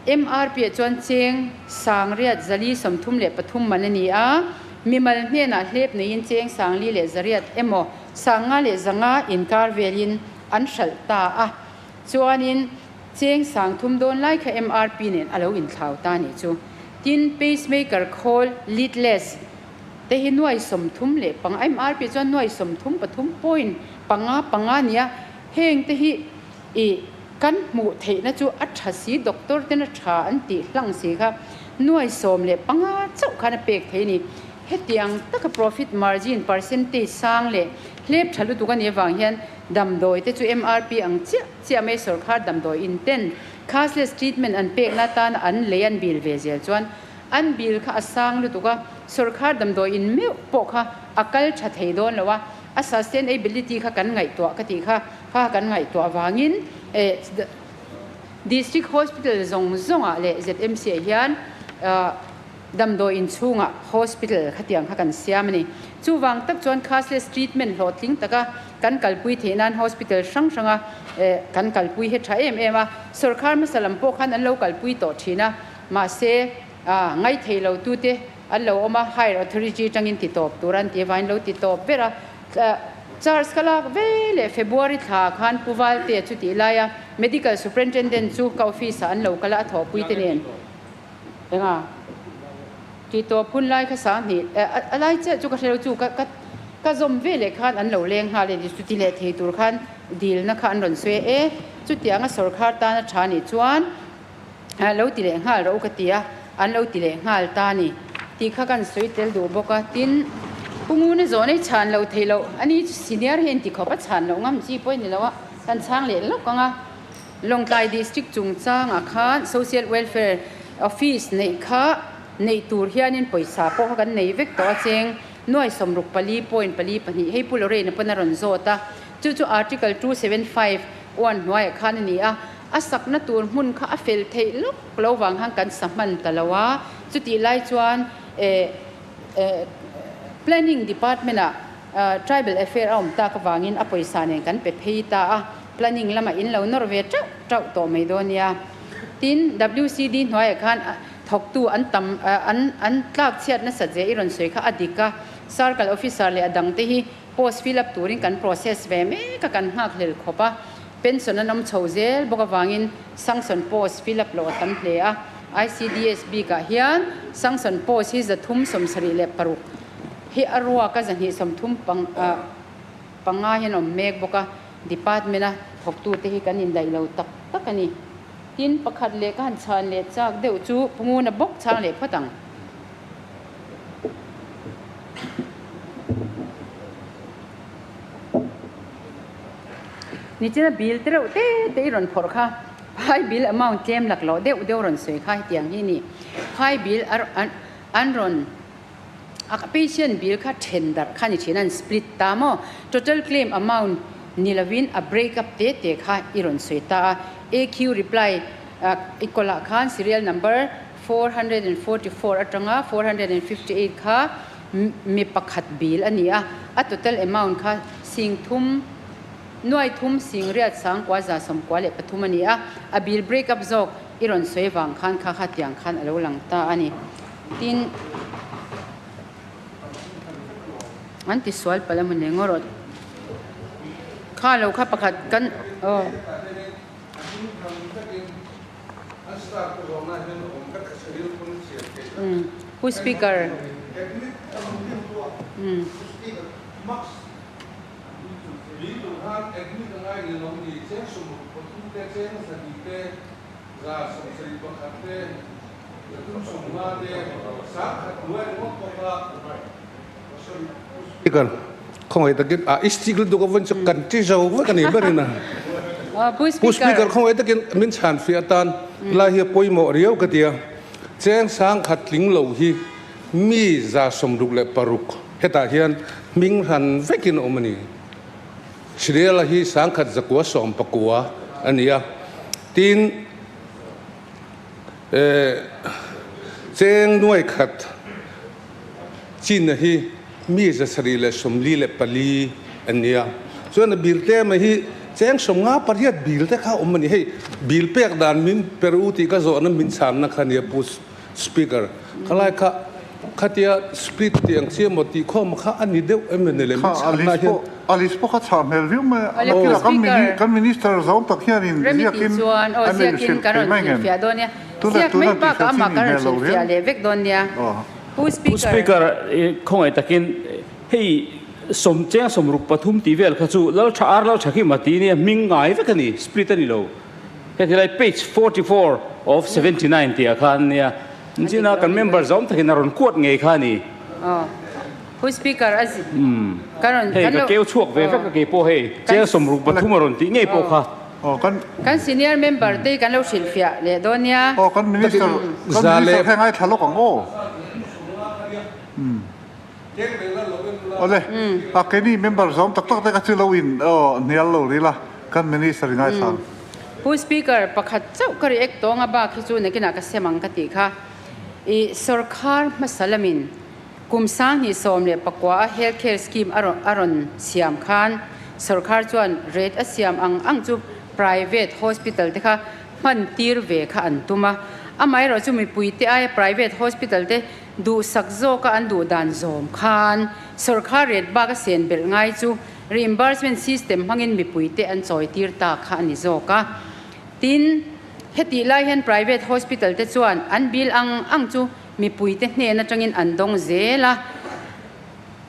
MRP ah chuan cheng 833 man a ni a, mimal hnenah hlep neiin cheng 4,100 emaw 5,500 inkar velin an hralh ta a, chuanin cheng 3000 dawn lai kha MRP nen a lo inthlau ta a nih chu. Tin, pacemaker khawl leadless te hi 35, MRP chuan 33 point panga panga a ni a, heng te hi i kan hmuh theihna chu a tha si, doctor ten a tha an tih hlang si kha 15 chauh khan a pek thei a ni. Hetiang taka profit margin percentage sang leh hlep tha lutuk a nih avang hian damdawi te chu MRP ang chiah chiah mai sawrkhar damdawi in ten cashless treatment an pekna atana an lei an bil ve zel chuan an bil kha a sang lutuk a, sawrkhar damdawi in meuh pawh kha a kal tha thei dawn lo a, a sustainability kha kan ngaihtuah ka tih kha kha kan ngaihtuah avangin District Hospital zawng zawngah leh ZMC ah hian Damdawi inchhungah hospital khatiang kha kan siam a ni. Chuvang tak chuan cashless treatment hlawhtling taka kan kalpui theih nan hospital hrang hranga kan kalpui hi tha em em a. Sawrkhar hmasa lam pawh khan an lo kalpui tawh thin a, mahse ngaithei lo tute an lo awm a, higher authority atangin ti tawp tur an ti avangin lo ti tawp ber a. Charge ka lak ve leh February thla khan Pu Valtea chu tih laia Medical Superintendent chu ka office ah an lo kal a, a thawhpui te nen. Enga? Tih tawp hun lai kha 2000 a lai chiah chu ka hre lo chu ka ka ka zawm ve leh khan an lo leng nghal e chuti leh thei tur khan dilna kha an rawn sawi e chutianga sawrkhar tana tha nih chuan lo ti leh nghal rawh u ka ti a an lo ti leh nghal ta ni tih kha kan sawi tel duh bawk a tin Pu Nguna zawh nei chhan lo thei loh ani chu senior hian ti khawp a chhan loh ngam chi pawh a ni lo a kan chhang leh lawk ang a. Lawngtlai District chungchangah khan Social Welfare Office neih kha neih tur hianin pawisa pawh kha kan nei vek tawh a cheng nuai sawmruk pali point pali pahnih hei Pu Lorraine pawn a rawn zawt a, chu chu Article 275 one hnuaiah khan a ni a, a sakna tur hmun kha a fel theih lawk lo vang khan kan sa hman ta lo a, chutih lai chuan eh Planning Department ah Tribal Affair a awm tak avangin a pawisa nen kan pe phei ta a. Planning lamah in lo nawr ve teuh teuh tawh mai dawn nia. Tin, WCD hnuaiah khan thawktu an tam an an tlak chhiat nasat zia i rawn sawi kha a dik a. Circle Officer leh a dangte hi post fill up turin kan process ve mek a, kan nghak hlel khawp a. Pension an awm chho zel bawk avangin sanction post fill up loh a tam hle a. ICDS bikah hian sanction post hi 376 hi a ruak a 230 pang panga hian a awm mek bawk a. Department a thawktute hi kan indaih lo tak tak a ni. Tin, pakhat leh ka han chhan leh chak deuh chu Pu Nguna bawk chhang leh phawt ang. Nichina bill te reuh te te i rawn phawrh kha, phai bill amount tlem laklawh deuh deuh rawn sawi kha hetiang hi a ni. Phai bill an rawn. A patient bill kha then darh kha ni thin a, an split ta maw? Total claim amount ni lovin a break up te te kha i rawn sawi ta a. AQ reply i kawlah khan serial number 444 atanga 458 kha mi pakhat bill a ni a, a total amount kha sing thum nuai thum sing riat sang kua za sawm kua leh pathum a ni a, a bill break up zawk i rawn sawi vang khan kha kha tiang khan a lo lang ta a ni. Tin, an ti sual palh a hmun leh ngawt rawh. Kha lo kha pakhat kan aw. Pu Speaker. Zathum 50 te 10,000 hnuai ringawt pawh kha Speaker, khawngaih takin a istik lutuk a vawn chu kan ti zo vek a ni ber in a. Pu Speaker, khawngaih takin min chhan fiah atan lai hi a pawimawh riau ka ti a. Cheng 10,000 tling lo hi mi 66 hetah hian hming hran vekin a awm a ni. Sriela hi 1,919 a ni a. Tin, cheng 100,000 chinna hi mi 744 an ni a. Chuan a bil te mai hi cheng 58 bil te kha awm a ni. Hei bil pek dan min per u tih ka zawhna min chhanna kha nia Pu Speaker. Khalai kha khatia split tih ang chiah maw tih khawm kha a ni deuh em ni le min chhanna hian. A list pawh kha chhah hmel viau mai a. Nakina kan minister zawng tak hianin ziakin an ei hrilh thei mai ngem? Tuna tuna tih hrilh chin i hmel lo riau. Pu Speaker, khawngaih takin hei sawm cheng 63 tih vel kha chu Laltha ar Laltha khi mati nia hming ngai vek a ni, split a ni lo. Heti lai page 44 of 79 tih ah khan nia china kan member zawm takin a rawn kuat ngei kha a ni. Pu Speaker a ka rawn Hei ka keu chhuak ve vek a kei pawh hei cheng 63 a rawn tih ngei pawh kha. Kan senior member te kan lo hrilhfiah leh dawn nia. Aw kan minister kan minister kha ngaithla lawk ang aw. Awle a keini member zawm tak tak te kha chu lo in aw hnial lo ril a kan minister i ngaithla ang. Pu Speaker, pakhat chauh ka react tawng a bak hi chu nakinah ka sem ang ka tih kha. I sorkar hmasa lamin kum 2019 a health care scheme a rawn siam khan sorkar chuan rate a siam ang ang chu private hospital te kha hman tir ve kha an tum a. Amaherawh chu mipui te aia private hospital te duhsak zawka an duh dan zawm khan sorkar rate bak a sen belh ngai chu reimbursement system hmangin mipui te an chawi tir ta kha a ni zawk a. Tin, hetih lai hian private hospital te chuan an bill ang ang chu mipui te hnen atangin an dawng zel a.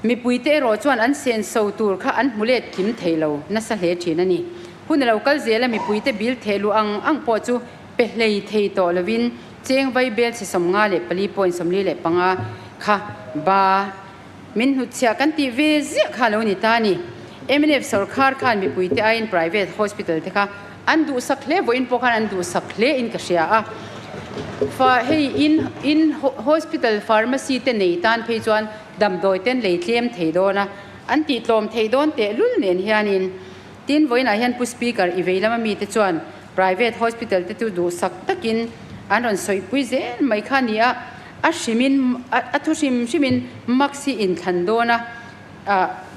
Mipui te erawh chuan an sen so tur kha an hmu let kim thei lo nasa hle thin a ni. Hun a lo kal zel a, mipui te bill theh luh ang ang pawh chu pe hlei thei tawh lovin cheng vai bel chhe 54.45 kha ba min hnutchhiah kan tih ve ziah kha lo ni ta a ni. Mnf sorkar khan mipui te aiin private hospital te kha an duhsak hle vawiin pawh khan an duhsak hle in ka hria a. Fa hei in in hospital pharmacy te nei tan phei chuan damdawi ten lei tlem thei dawn a, an tih tlawm thei dawn tehlul nen hianin tin vawiinah hian Pu Speaker i vei lama mite chuan private hospital te chu duhsak takin an rawn sawipui zel mai kha a ni a, a hrimin a thu hrim hrimin mask hi inthlan dawn a,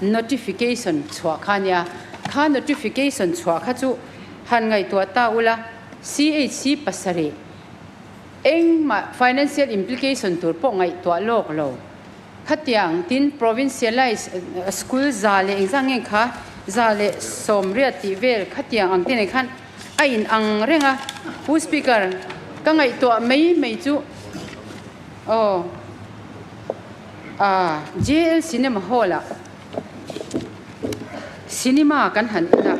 notification chhuah kha a nia. Kha notification chhuah kha chu han ngaihtuah ta ula, CHC pasarih engmah financial implication tur pawh ngaihtuah lawk lo. Khatiang tin provincialized school za leh engzah nge kha 180 tih vel khatiang ang te nen khan a in ang reng a. Pu Speaker, ka ngaihtuah mai mai chu aw ah JL Cinema Hall ah cinema kan han en a,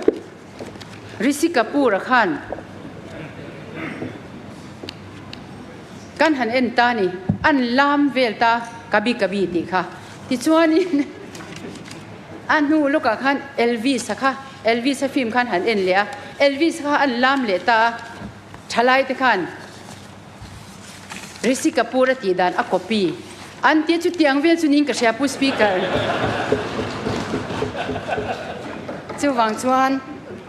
Rishi Kapoor a khan kan han en ta ni, an lam vel ta Kabhi Kabhi tih kha. Tichuanin a hnu lawkah khan Elvis a kha, Elvis a film khan han en leh a, Elvis kha an lam leh ta a, thalai te khan Rishi Kapoor a tih dan a copy an tia chu tiang vel chu niin ka hria Pu Speaker. Chuvang chuan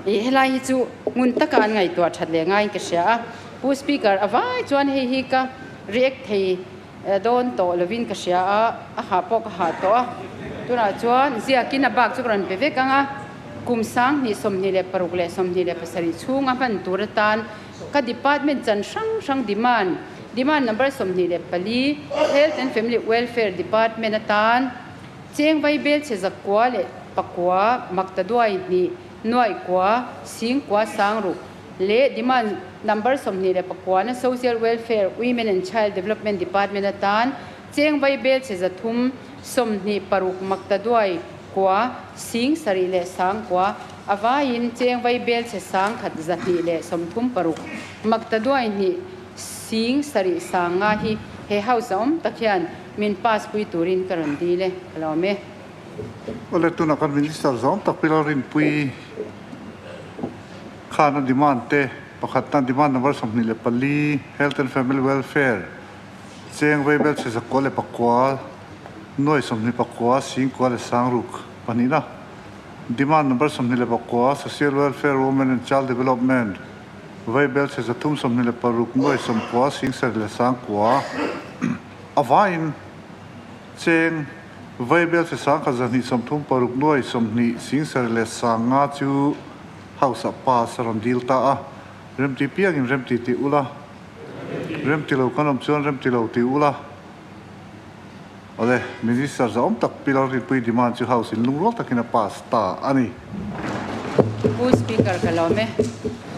ih helai hi chu ngun taka an ngaihtuah that leh ngaiin ka hria a, Pu Speaker a vai chuan hei hi ka react thei dawn tawh lovin ka hria a, a hah pawh ka hah tawh a, tunah chuan ziakin a bak chu ka rawn pe vek ang a, kum 2026 leh 27 chhunga hman tur atan ka department chan hrang hrang demand, demand number 24, Health and Family Welfare Department atan cheng vai bel chhe zakua leh pakua maktaduai hnih nuaih kua sing kua sang ruk leh demand number 29 na Social Welfare, Women and Child Development Department atan cheng vai bel chhe 300 26 maktaduai kua sing sarih leh sang kua a vaiin cheng vai bel chhe 1,236 maktaduai hnih. Sing sarih 500 hi he House a awm tak hian min pass pui turin ka rawn dil e, ka lawm e. Awle tunah kan Minister zawng tak Pi Lalrinpuii khan a demand te pakhatna demand number 24 Health and Family Welfare cheng vaibel chhe 909 nuai 29 singkua leh sangruk pahnihna demand number 29 Social Welfare Women and Child Development vaibel chhe 326 nuai 90 singsarih leh 90 a vaiin cheng vaibel chhe 1236 nuai 20 singsarih leh 500 chu House ah pass a rawn dil ta a, remti piangin remti tih ula, remti lo kan awm chuan remti lo tih ula. Awle, Minister zahawm tak Pi Lalrinpuii demand chu House in lungrual takin a pass ta a ni. Pu Speaker ka lawm e.